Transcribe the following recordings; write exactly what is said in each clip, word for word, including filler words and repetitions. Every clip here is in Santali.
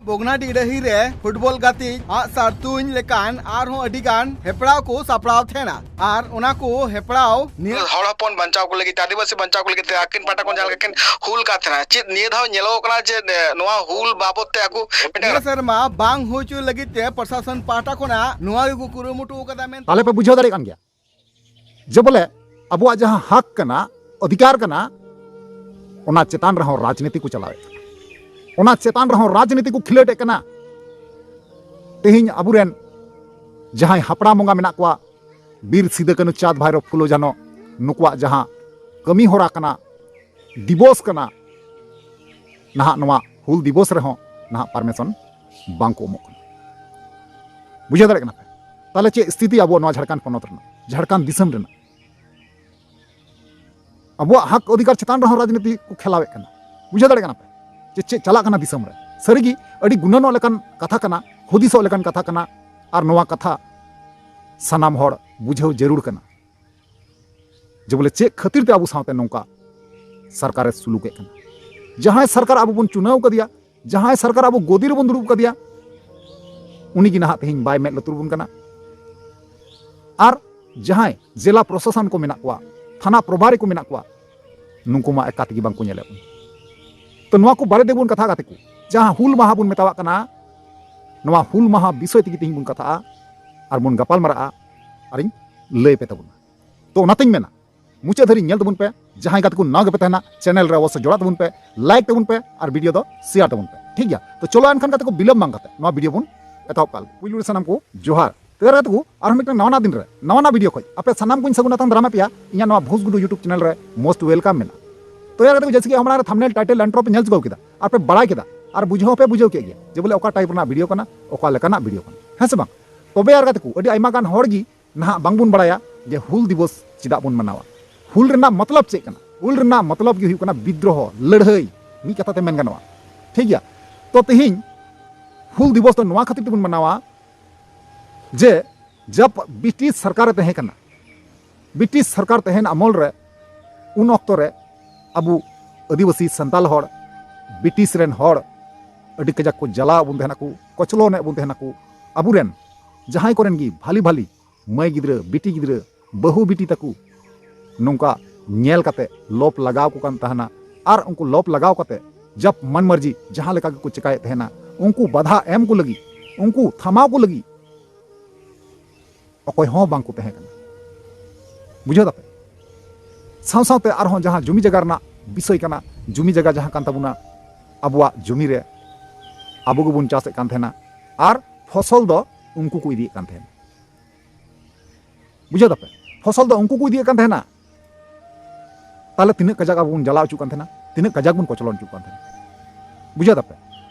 ᱵᱚᱜᱽᱱᱟᱰᱤ ᱰᱟᱹᱦᱤ ᱨᱮ ᱯᱷᱩᱴᱵᱚᱞ ᱜᱟᱛᱮᱜ, ᱟᱜ ᱥᱟᱨ ᱛᱩᱧ ᱞᱮᱠᱟᱱ ᱟᱨᱦᱚᱸ ᱟᱹᱰᱤ ᱜᱟᱱ ᱦᱮᱯᱨᱟᱣ ᱠᱚ ᱥᱟᱯᱲᱟᱣ ᱛᱟᱦᱮᱱᱟ᱾ ᱟᱨ ᱚᱱᱟ ᱠᱚ ᱦᱮᱯᱨᱟᱣ ᱱᱤᱭᱟᱹ ᱦᱚᱲ ᱦᱚᱯᱚᱱ ᱵᱟᱧᱪᱟᱣ ᱠᱚ ᱞᱟᱹᱜᱤᱫ ᱛᱮ, ᱟᱹᱫᱤᱵᱟᱹᱥᱤ ᱵᱟᱧᱪᱟᱣ ᱠᱚ ᱞᱟᱹᱜᱤᱫ ᱛᱮ ᱟᱹᱠᱤᱱ ᱯᱟᱦᱴᱟ ᱠᱷᱚᱱ ᱡᱟᱦᱟᱸ ᱞᱮᱠᱟ ᱠᱤᱱ ᱦᱩᱞ ᱠᱟᱜ ᱛᱟᱦᱮᱱᱟ, ᱪᱮᱫ ᱱᱤᱭᱟᱹ ᱫᱷᱟᱣ ᱧᱮᱞᱚᱜ ᱠᱟᱱᱟ ᱡᱮ, ᱮ, ᱱᱚᱣᱟ ᱦᱩᱞ ᱵᱟᱵᱚᱛ ᱛᱮ ᱟᱠᱚ ᱢᱤᱫᱴᱟᱝ ᱱᱤᱭᱟᱹ ᱥᱮᱨᱢᱟ ᱵᱟᱝ ᱦᱩᱭ ᱦᱚᱪᱚᱭ ᱞᱟᱹᱜᱤᱫ ᱛᱮ ᱯᱨᱚᱥᱟᱥᱚᱱ ᱯᱟᱦᱴᱟ ᱠᱷᱚᱱᱟᱜ ᱱᱚᱣᱟ ᱜᱮᱠᱚ ᱠᱩᱨᱩᱢᱩᱴᱩ ᱟᱠᱟᱫᱟ ᱢᱮᱱᱛᱮ? ᱛᱟᱦᱞᱮ ᱯᱮ ᱵᱩᱡᱷᱟᱹᱣ ᱫᱟᱲᱮᱭᱟᱜ ᱠᱟᱱ ᱜᱮᱭᱟ ᱡᱮ ᱵᱚᱞᱮ ᱟᱵᱚᱣᱟᱜ ᱡᱟᱦᱟᱸ ᱦᱟᱠ ᱠᱟᱱᱟ, ᱚᱫᱷᱤᱠᱟᱨ ᱠᱟᱱᱟ, ᱚᱱᱟ ᱪᱮᱛᱟᱱ ᱨᱮᱦᱚᱸ ᱨᱟᱡᱽᱱᱤᱛᱤ ᱠᱚ ᱪᱟᱞᱟᱣᱮᱫ ᱠᱟᱱᱟ, ᱚᱱᱟ ᱪᱮᱛᱟᱱ ᱨᱮᱦᱚᱸ ᱨᱟᱡᱽᱱᱤᱛᱤ ᱠᱚ ᱠᱷᱤᱞᱟᱹᱴᱮᱫ ᱠᱟᱱᱟ᱾ ᱛᱮᱦᱮᱧ ᱟᱵᱚᱨᱮᱱ ᱡᱟᱦᱟᱸᱭ ᱦᱟᱯᱲᱟᱢ ᱵᱚᱸᱜᱟ ᱢᱮᱱᱟᱜ ᱠᱚᱣᱟ, ᱵᱤᱨ ᱥᱤᱫᱟᱹ ᱠᱟᱹᱱᱩ, ᱪᱟᱸᱫᱽ ᱵᱷᱟᱭᱨᱚ, ᱯᱷᱩᱞᱳ ᱡᱷᱟᱱᱚ, ᱱᱩᱠᱩᱣᱟᱜ ᱡᱟᱦᱟᱸ ᱠᱟᱹᱢᱤ ᱦᱚᱨᱟ ᱠᱟᱱᱟ, ᱫᱤᱵᱚᱥ ᱠᱟᱱᱟ, ᱱᱟᱦᱟᱜ ᱱᱚᱣᱟ ᱦᱩᱞ ᱫᱤᱵᱚᱥ ᱨᱮᱦᱚᱸ ᱱᱟᱦᱟᱜ ᱯᱟᱨᱢᱤᱥᱚᱱ ᱵᱟᱝ ᱠᱚ ᱮᱢᱚᱜ ᱠᱟᱱᱟ᱾ ᱵᱩᱡᱷᱟᱹᱣ ᱫᱟᱲᱮᱭᱟᱜ ᱠᱟᱱᱟ ᱯᱮ? ᱛᱟᱦᱞᱮ ᱪᱮᱫ ᱥᱛᱷᱤᱛᱤ ᱟᱵᱚᱣᱟᱜ ᱱᱚᱣᱟ ᱡᱷᱟᱲᱠᱷᱚᱸᱰ ᱯᱚᱱᱚᱛ ᱨᱮᱱᱟᱜ, ᱡᱷᱟᱲᱠᱷᱚᱸᱰ ᱫᱤᱥᱚᱢ ᱨᱮᱱᱟᱜ? ᱟᱵᱚᱣᱟᱜ ᱦᱟᱠ ᱚᱫᱷᱤᱠᱟᱨ ᱪᱮᱛᱟᱱ ᱨᱮᱦᱚᱸ ᱨᱟᱡᱽᱱᱤᱛᱤ ᱠᱚ ᱠᱷᱮᱞᱟᱣᱮᱫ ᱠᱟᱱᱟ᱾ ᱵᱩᱡᱷᱟᱹᱣ ᱫᱟᱲᱮᱭᱟᱜ ᱠᱟᱱᱟ ᱯᱮ ᱡᱮ ᱪᱮᱫ ᱪᱟᱞᱟᱜ ᱠᱟᱱᱟ ᱫᱤᱥᱚᱢ ᱨᱮ? ᱥᱟᱹᱨᱤᱜᱮ ᱟᱹᱰᱤ ᱜᱩᱱᱟᱹᱱᱚᱜ ᱞᱮᱠᱟᱱ ᱠᱟᱛᱷᱟ ᱠᱟᱱᱟ, ᱦᱩᱫᱤᱥᱚᱜ ᱞᱮᱠᱟᱱ ᱠᱟᱛᱷᱟ ᱠᱟᱱᱟ᱾ ᱟᱨ ᱱᱚᱣᱟ ᱠᱟᱛᱷᱟ ᱥᱟᱱᱟᱢ ᱦᱚᱲ ᱵᱩᱡᱷᱟᱹᱣ ᱡᱟᱹᱨᱩᱲ ᱠᱟᱱᱟ ᱡᱮ ᱵᱚᱞᱮ ᱪᱮᱫ ᱠᱷᱟᱹᱛᱤᱨ ᱛᱮ ᱟᱵᱚ ᱥᱟᱶᱛᱮ ᱱᱚᱝᱠᱟ ᱥᱚᱨᱠᱟᱨᱮ ᱥᱩᱞᱩᱠᱮᱫ ᱠᱟᱱᱟ᱾ ᱡᱟᱦᱟᱸᱭ ᱥᱚᱨᱠᱟᱨ ᱟᱵᱚ ᱵᱚᱱ ᱪᱩᱱᱟᱹᱣ ᱠᱟᱫᱮᱭᱟ, ᱡᱟᱦᱟᱸᱭ ᱥᱚᱨᱠᱟᱨ ᱟᱵᱚ ᱜᱚᱫᱤ ᱨᱮᱵᱚᱱ ᱫᱩᱲᱩᱵ ᱠᱟᱫᱮᱭᱟ, ᱩᱱᱤ ᱜᱮ ᱱᱟᱦᱟᱜ ᱛᱮᱦᱮᱧ ᱵᱟᱭ ᱢᱮᱫ ᱞᱩᱛᱩᱨ ᱵᱚᱱ ᱠᱟᱱᱟ᱾ ᱟᱨ ᱡᱟᱦᱟᱸᱭ ᱡᱮᱞᱟ ᱯᱨᱚᱥᱟᱥᱚᱱ ᱠᱚ ᱢᱮᱱᱟᱜ ᱠᱚᱣᱟ, ᱛᱷᱟᱱᱟ ᱯᱨᱚᱵᱷᱟᱨᱤ ᱠᱚ ᱢᱮᱱᱟᱜ ᱠᱚᱣᱟ, ᱱᱩᱠᱩ ᱢᱟ ᱮᱠᱟᱛ ᱜᱮ ᱵᱟᱝ ᱠᱚ ᱧᱮᱞᱮᱫ ᱵᱚᱱ᱾ ᱛᱚ ᱱᱚᱣᱟ ᱠᱚ ᱵᱟᱨᱮ ᱛᱮᱵᱚᱱ ᱠᱟᱛᱷᱟ ᱠᱟᱛᱮ ᱠᱚ, ᱡᱟᱦᱟᱸ ᱦᱩᱞ ᱢᱟᱦᱟ ᱵᱚᱱ ᱢᱮᱛᱟᱣᱟᱜ ᱠᱟᱱᱟ, ᱱᱚᱣᱟ ᱦᱩᱞ ᱢᱟᱦᱟ ᱵᱤᱥᱚᱭ ᱛᱮᱜᱮ ᱛᱮᱦᱮᱧ ᱵᱚᱱ ᱠᱟᱛᱷᱟᱜᱼᱟ ᱟᱨ ᱵᱚᱱ ᱜᱟᱯᱟᱞ ᱢᱟᱨᱟᱜᱼᱟ ᱟᱨᱤᱧ ᱞᱟᱹᱭ ᱯᱮ ᱛᱟᱵᱚᱱᱟ᱾ ᱛᱚ ᱚᱱᱟᱛᱤᱧ ᱢᱮᱱᱟ, ᱢᱩᱪᱟᱹᱫ ᱫᱷᱟᱹᱨᱤᱡ ᱧᱮᱞ ᱛᱟᱵᱚᱱ ᱯᱮ᱾ ᱡᱟᱦᱟᱸᱭ ᱜᱟᱛᱮ ᱠᱚ ᱱᱟᱣᱟ ᱜᱮᱯᱮ ᱛᱟᱦᱮᱱᱟ, ᱪᱮᱱᱮᱞ ᱨᱮ ᱚᱵᱚᱥᱥᱳᱭ ᱡᱚᱲᱟᱜ ᱛᱟᱵᱚᱱ ᱯᱮ, ᱞᱟᱭᱤᱠ ᱛᱟᱵᱚᱱ ᱯᱮ ᱟᱨ ᱵᱷᱤᱰᱤᱭᱳ ᱫᱚ ᱥᱮᱭᱟᱨ ᱛᱟᱵᱚᱱ ᱯᱮ, ᱴᱷᱤᱠ ᱜᱮᱭᱟ? ᱛᱚ ᱪᱚᱞᱚ ᱮᱱᱠᱷᱟᱱ ᱜᱟᱛᱮ ᱠᱚ, ᱵᱤᱞᱚᱢ ᱵᱟᱝ ᱠᱟᱛᱮ ᱱᱚᱣᱟ ᱵᱷᱤᱰᱤᱭᱳ ᱵᱚᱱ ᱮᱛᱚᱦᱚᱵ ᱠᱟᱜ ᱞᱮᱜᱮ᱾ ᱯᱩᱭᱞᱩ ᱨᱮ ᱥᱟᱱᱟᱢ ᱠᱚ ᱡᱚᱦᱟᱨ᱾ ᱛᱚ ᱜᱟᱛᱮ ᱠᱚ, ᱟᱨᱦᱚᱸ ᱢᱤᱫᱴᱟᱝ ᱱᱟᱣᱟ ᱱᱟᱜ ᱫᱤᱱ ᱨᱮ, ᱱᱟᱣᱟ ᱱᱟᱜ ᱵᱷᱤᱰᱤᱭᱳ ᱠᱷᱚᱡ ᱟᱯᱮ ᱥᱟᱱᱟᱢ ᱠᱚᱧ ᱥᱟᱹᱜᱩᱱ ᱟᱛᱟᱝ ᱫᱟᱨᱟᱢᱮᱫ ᱯᱮᱭᱟ ᱤᱧᱟᱹᱜ ᱱᱚᱣᱟ ᱵᱷᱩᱥᱜᱩᱰᱩ YouTube ᱪᱮᱱᱮᱞ ᱨᱮ most welcome ᱢᱮᱱᱟᱜᱼᱟ᱾ ᱛᱚ ᱜᱟᱛᱮ ᱠᱚ, ᱡᱮᱭᱥᱮ ᱠᱤ ᱦᱚᱸ ᱢᱟᱲᱟᱝ ᱨᱮ ᱛᱷᱟᱢᱵᱱᱮᱞ, ᱴᱟᱭᱴᱮᱞ, ᱤᱱᱴᱨᱳ ᱯᱮ ᱧᱮᱞ ᱪᱩᱠᱟᱹᱣ ᱠᱮᱫᱟ ᱟᱨ ᱯᱮ ᱵᱟᱲᱟᱭ ᱠᱮᱫᱟ ᱟᱨ ᱵᱩᱡᱷᱟᱹᱣ ᱦᱚᱸᱯᱮ ᱵᱩᱡᱷᱟᱹᱣ ᱠᱮᱫ ᱜᱮᱭᱟ ᱡᱮ ᱵᱚᱞᱮ ᱚᱠᱟ ᱴᱟᱭᱤᱯ ᱨᱮᱱᱟᱜ ᱵᱷᱤᱰᱤᱭᱳ ᱠᱟᱱᱟ, ᱚᱠᱟ ᱞᱮᱠᱟᱱᱟᱜ ᱵᱷᱤᱰᱤᱭᱳ ᱠᱟᱱᱟ, ᱦᱮᱸ ᱥᱮ ᱵᱟᱝ? ᱛᱚᱵᱮ ᱟᱨ ᱜᱟᱛᱮ ᱠᱚ, ᱟᱹᱰᱤ ᱟᱭᱢᱟ ᱜᱟᱱ ᱦᱚᱲ ᱜᱮ ᱱᱟᱦᱟᱜ ᱵᱟᱝᱵᱚᱱ ᱵᱟᱲᱟᱭᱟ ᱡᱮ ᱦᱩᱞ ᱫᱤᱵᱚᱥ ᱪᱮᱫᱟᱜ ᱵᱚᱱ ᱢᱟᱱᱟᱣᱟ, ᱦᱩᱞ ᱨᱮᱱᱟᱜ ᱢᱚᱛᱞᱚᱵ ᱪᱮᱫ ᱠᱟᱱᱟ᱾ ᱦᱩᱞ ᱨᱮᱱᱟᱜ ᱢᱚᱛᱞᱚᱵ ᱜᱮ ᱦᱩᱭᱩᱜ ᱠᱟᱱᱟ ᱵᱤᱫᱽᱨᱚᱦᱚ, ᱞᱟᱹᱲᱦᱟᱹᱭ, ᱢᱤᱫ ᱠᱟᱛᱷᱟ ᱛᱮ ᱢᱮᱱ ᱜᱟᱱᱚᱜᱼᱟ᱾ ᱴᱷᱤᱠ ᱜᱮᱭᱟ? ᱛᱚ ᱛᱮᱦᱮᱧ ᱦᱩᱞ ᱫᱤᱵᱚᱥ ᱫᱚ ᱱᱚᱣᱟ ᱠᱷᱟᱹᱛᱤᱨ ᱛᱮᱵᱚᱱ ᱢᱟᱱᱟᱣᱟ ᱡᱮ ᱡᱟᱵ ᱵᱨᱤᱴᱤᱥ ᱥᱚᱨᱠᱟᱨᱮ ᱛᱟᱦᱮᱸ ᱠᱟᱱᱟ, ᱵᱨᱤᱴᱤᱥ ᱥᱚᱨᱠᱟᱨ ᱛᱟᱦᱮᱱ ᱟᱢᱚᱞ ᱨᱮ, ᱩᱱ ᱚᱠᱛᱚ ᱨᱮ ᱟᱵᱚ ᱟᱹᱫᱤᱵᱟᱹᱥᱤ ᱥᱟᱱᱛᱟᱞ ᱦᱚᱲ ᱵᱨᱤᱴᱤᱥ ᱨᱮᱱ ᱦᱚᱲ ᱟᱹᱰᱤ ᱠᱟᱡᱟᱠ ᱠᱚ ᱡᱟᱞᱟᱣ ᱵᱚᱱ ᱛᱟᱦᱮᱱᱟᱠᱚ, ᱠᱚᱪᱞᱚᱱᱮᱫ ᱵᱚᱱ ᱛᱟᱦᱮᱱᱟᱠᱚ᱾ ᱟᱵᱚᱨᱮᱱ ᱡᱟᱦᱟᱸᱭ ᱠᱚᱨᱮᱱ ᱜᱮ ᱵᱷᱟᱞᱤ ᱵᱷᱟᱞᱤ ᱢᱟᱹᱭ ᱜᱤᱫᱽᱨᱟᱹ, ᱵᱤᱴᱤ ᱜᱤᱫᱽᱨᱟᱹ, ᱵᱟᱹᱦᱩ ᱵᱤᱴᱤ ᱛᱟᱠᱚ ᱱᱚᱝᱠᱟ ᱧᱮᱞ ᱠᱟᱛᱮ ᱞᱚᱯ ᱞᱟᱜᱟᱣ ᱠᱚ ᱠᱟᱱ ᱛᱟᱦᱮᱱᱟ᱾ ᱟᱨ ᱩᱱᱠᱩ ᱞᱚᱯ ᱞᱟᱜᱟᱣ ᱠᱟᱛᱮ ᱡᱟᱯ ᱢᱟᱱ ᱢᱟᱨᱡᱤ ᱡᱟᱦᱟᱸ ᱞᱮᱠᱟ ᱜᱮᱠᱚ ᱪᱮᱠᱟᱭᱮᱫ ᱛᱟᱦᱮᱱᱟ, ᱩᱱᱠᱩ ᱵᱟᱫᱷᱟ ᱮᱢ ᱠᱚ ᱞᱟᱹᱜᱤᱫ, ᱩᱱᱠᱩ ᱛᱷᱟᱢᱟᱣ ᱠᱚ ᱞᱟᱹᱜᱤᱫ ᱚᱠᱚᱭ ᱦᱚᱸ ᱵᱟᱝ ᱠᱚ ᱛᱟᱦᱮᱸ ᱠᱟᱱᱟ᱾ ᱵᱩᱡᱷᱟᱹᱣ ᱫᱟᱯᱮ? ᱥᱟᱶ ᱥᱟᱶᱛᱮ ᱟᱨᱦᱚᱸ ᱡᱟᱦᱟᱸ ᱡᱩᱢᱤ ᱡᱟᱭᱜᱟ ᱨᱮᱱᱟᱜ ᱵᱤᱥᱚᱭ ᱠᱟᱱᱟ, ᱡᱩᱢᱤ ᱡᱟᱭᱜᱟ ᱡᱟᱦᱟᱸ ᱠᱟᱱ ᱛᱟᱵᱚᱱᱟ, ᱟᱵᱚᱣᱟᱜ ᱡᱩᱢᱤ ᱨᱮ ᱟᱵᱚ ᱜᱮᱵᱚᱱ ᱪᱟᱥᱮᱫ ᱠᱟᱱ ᱛᱟᱦᱮᱱᱟ, ᱟᱨ ᱯᱷᱚᱥᱚᱞ ᱫᱚ ᱩᱱᱠᱩ ᱠᱚ ᱤᱫᱤᱭᱮᱫ ᱠᱟᱱ ᱛᱟᱦᱮᱱᱟ᱾ ᱵᱩᱡᱷᱟᱹᱣ ᱫᱟᱯᱮ? ᱯᱷᱚᱥᱚᱞ ᱫᱚ ᱩᱱᱠᱩ ᱠᱚ ᱤᱫᱤᱭᱮᱫ ᱠᱟᱱ ᱛᱟᱦᱮᱱᱟ, ᱛᱟᱦᱞᱮ ᱛᱤᱱᱟᱹᱜ ᱠᱟᱡᱟᱠ ᱟᱵᱚ ᱵᱚᱱ ᱡᱟᱞᱟ ᱦᱚᱪᱚᱜ ᱠᱟᱱ ᱛᱟᱦᱮᱱᱟ, ᱛᱤᱱᱟᱹᱜ ᱠᱟᱡᱟᱠ ᱵᱚᱱ ᱠᱚᱪᱞᱚᱱ ᱦᱚᱪᱚᱜ ᱠᱟᱱ ᱛᱟᱦᱮᱱᱟ᱾ ᱵᱩᱡᱷᱟᱹᱣ ᱫᱟᱯᱮ?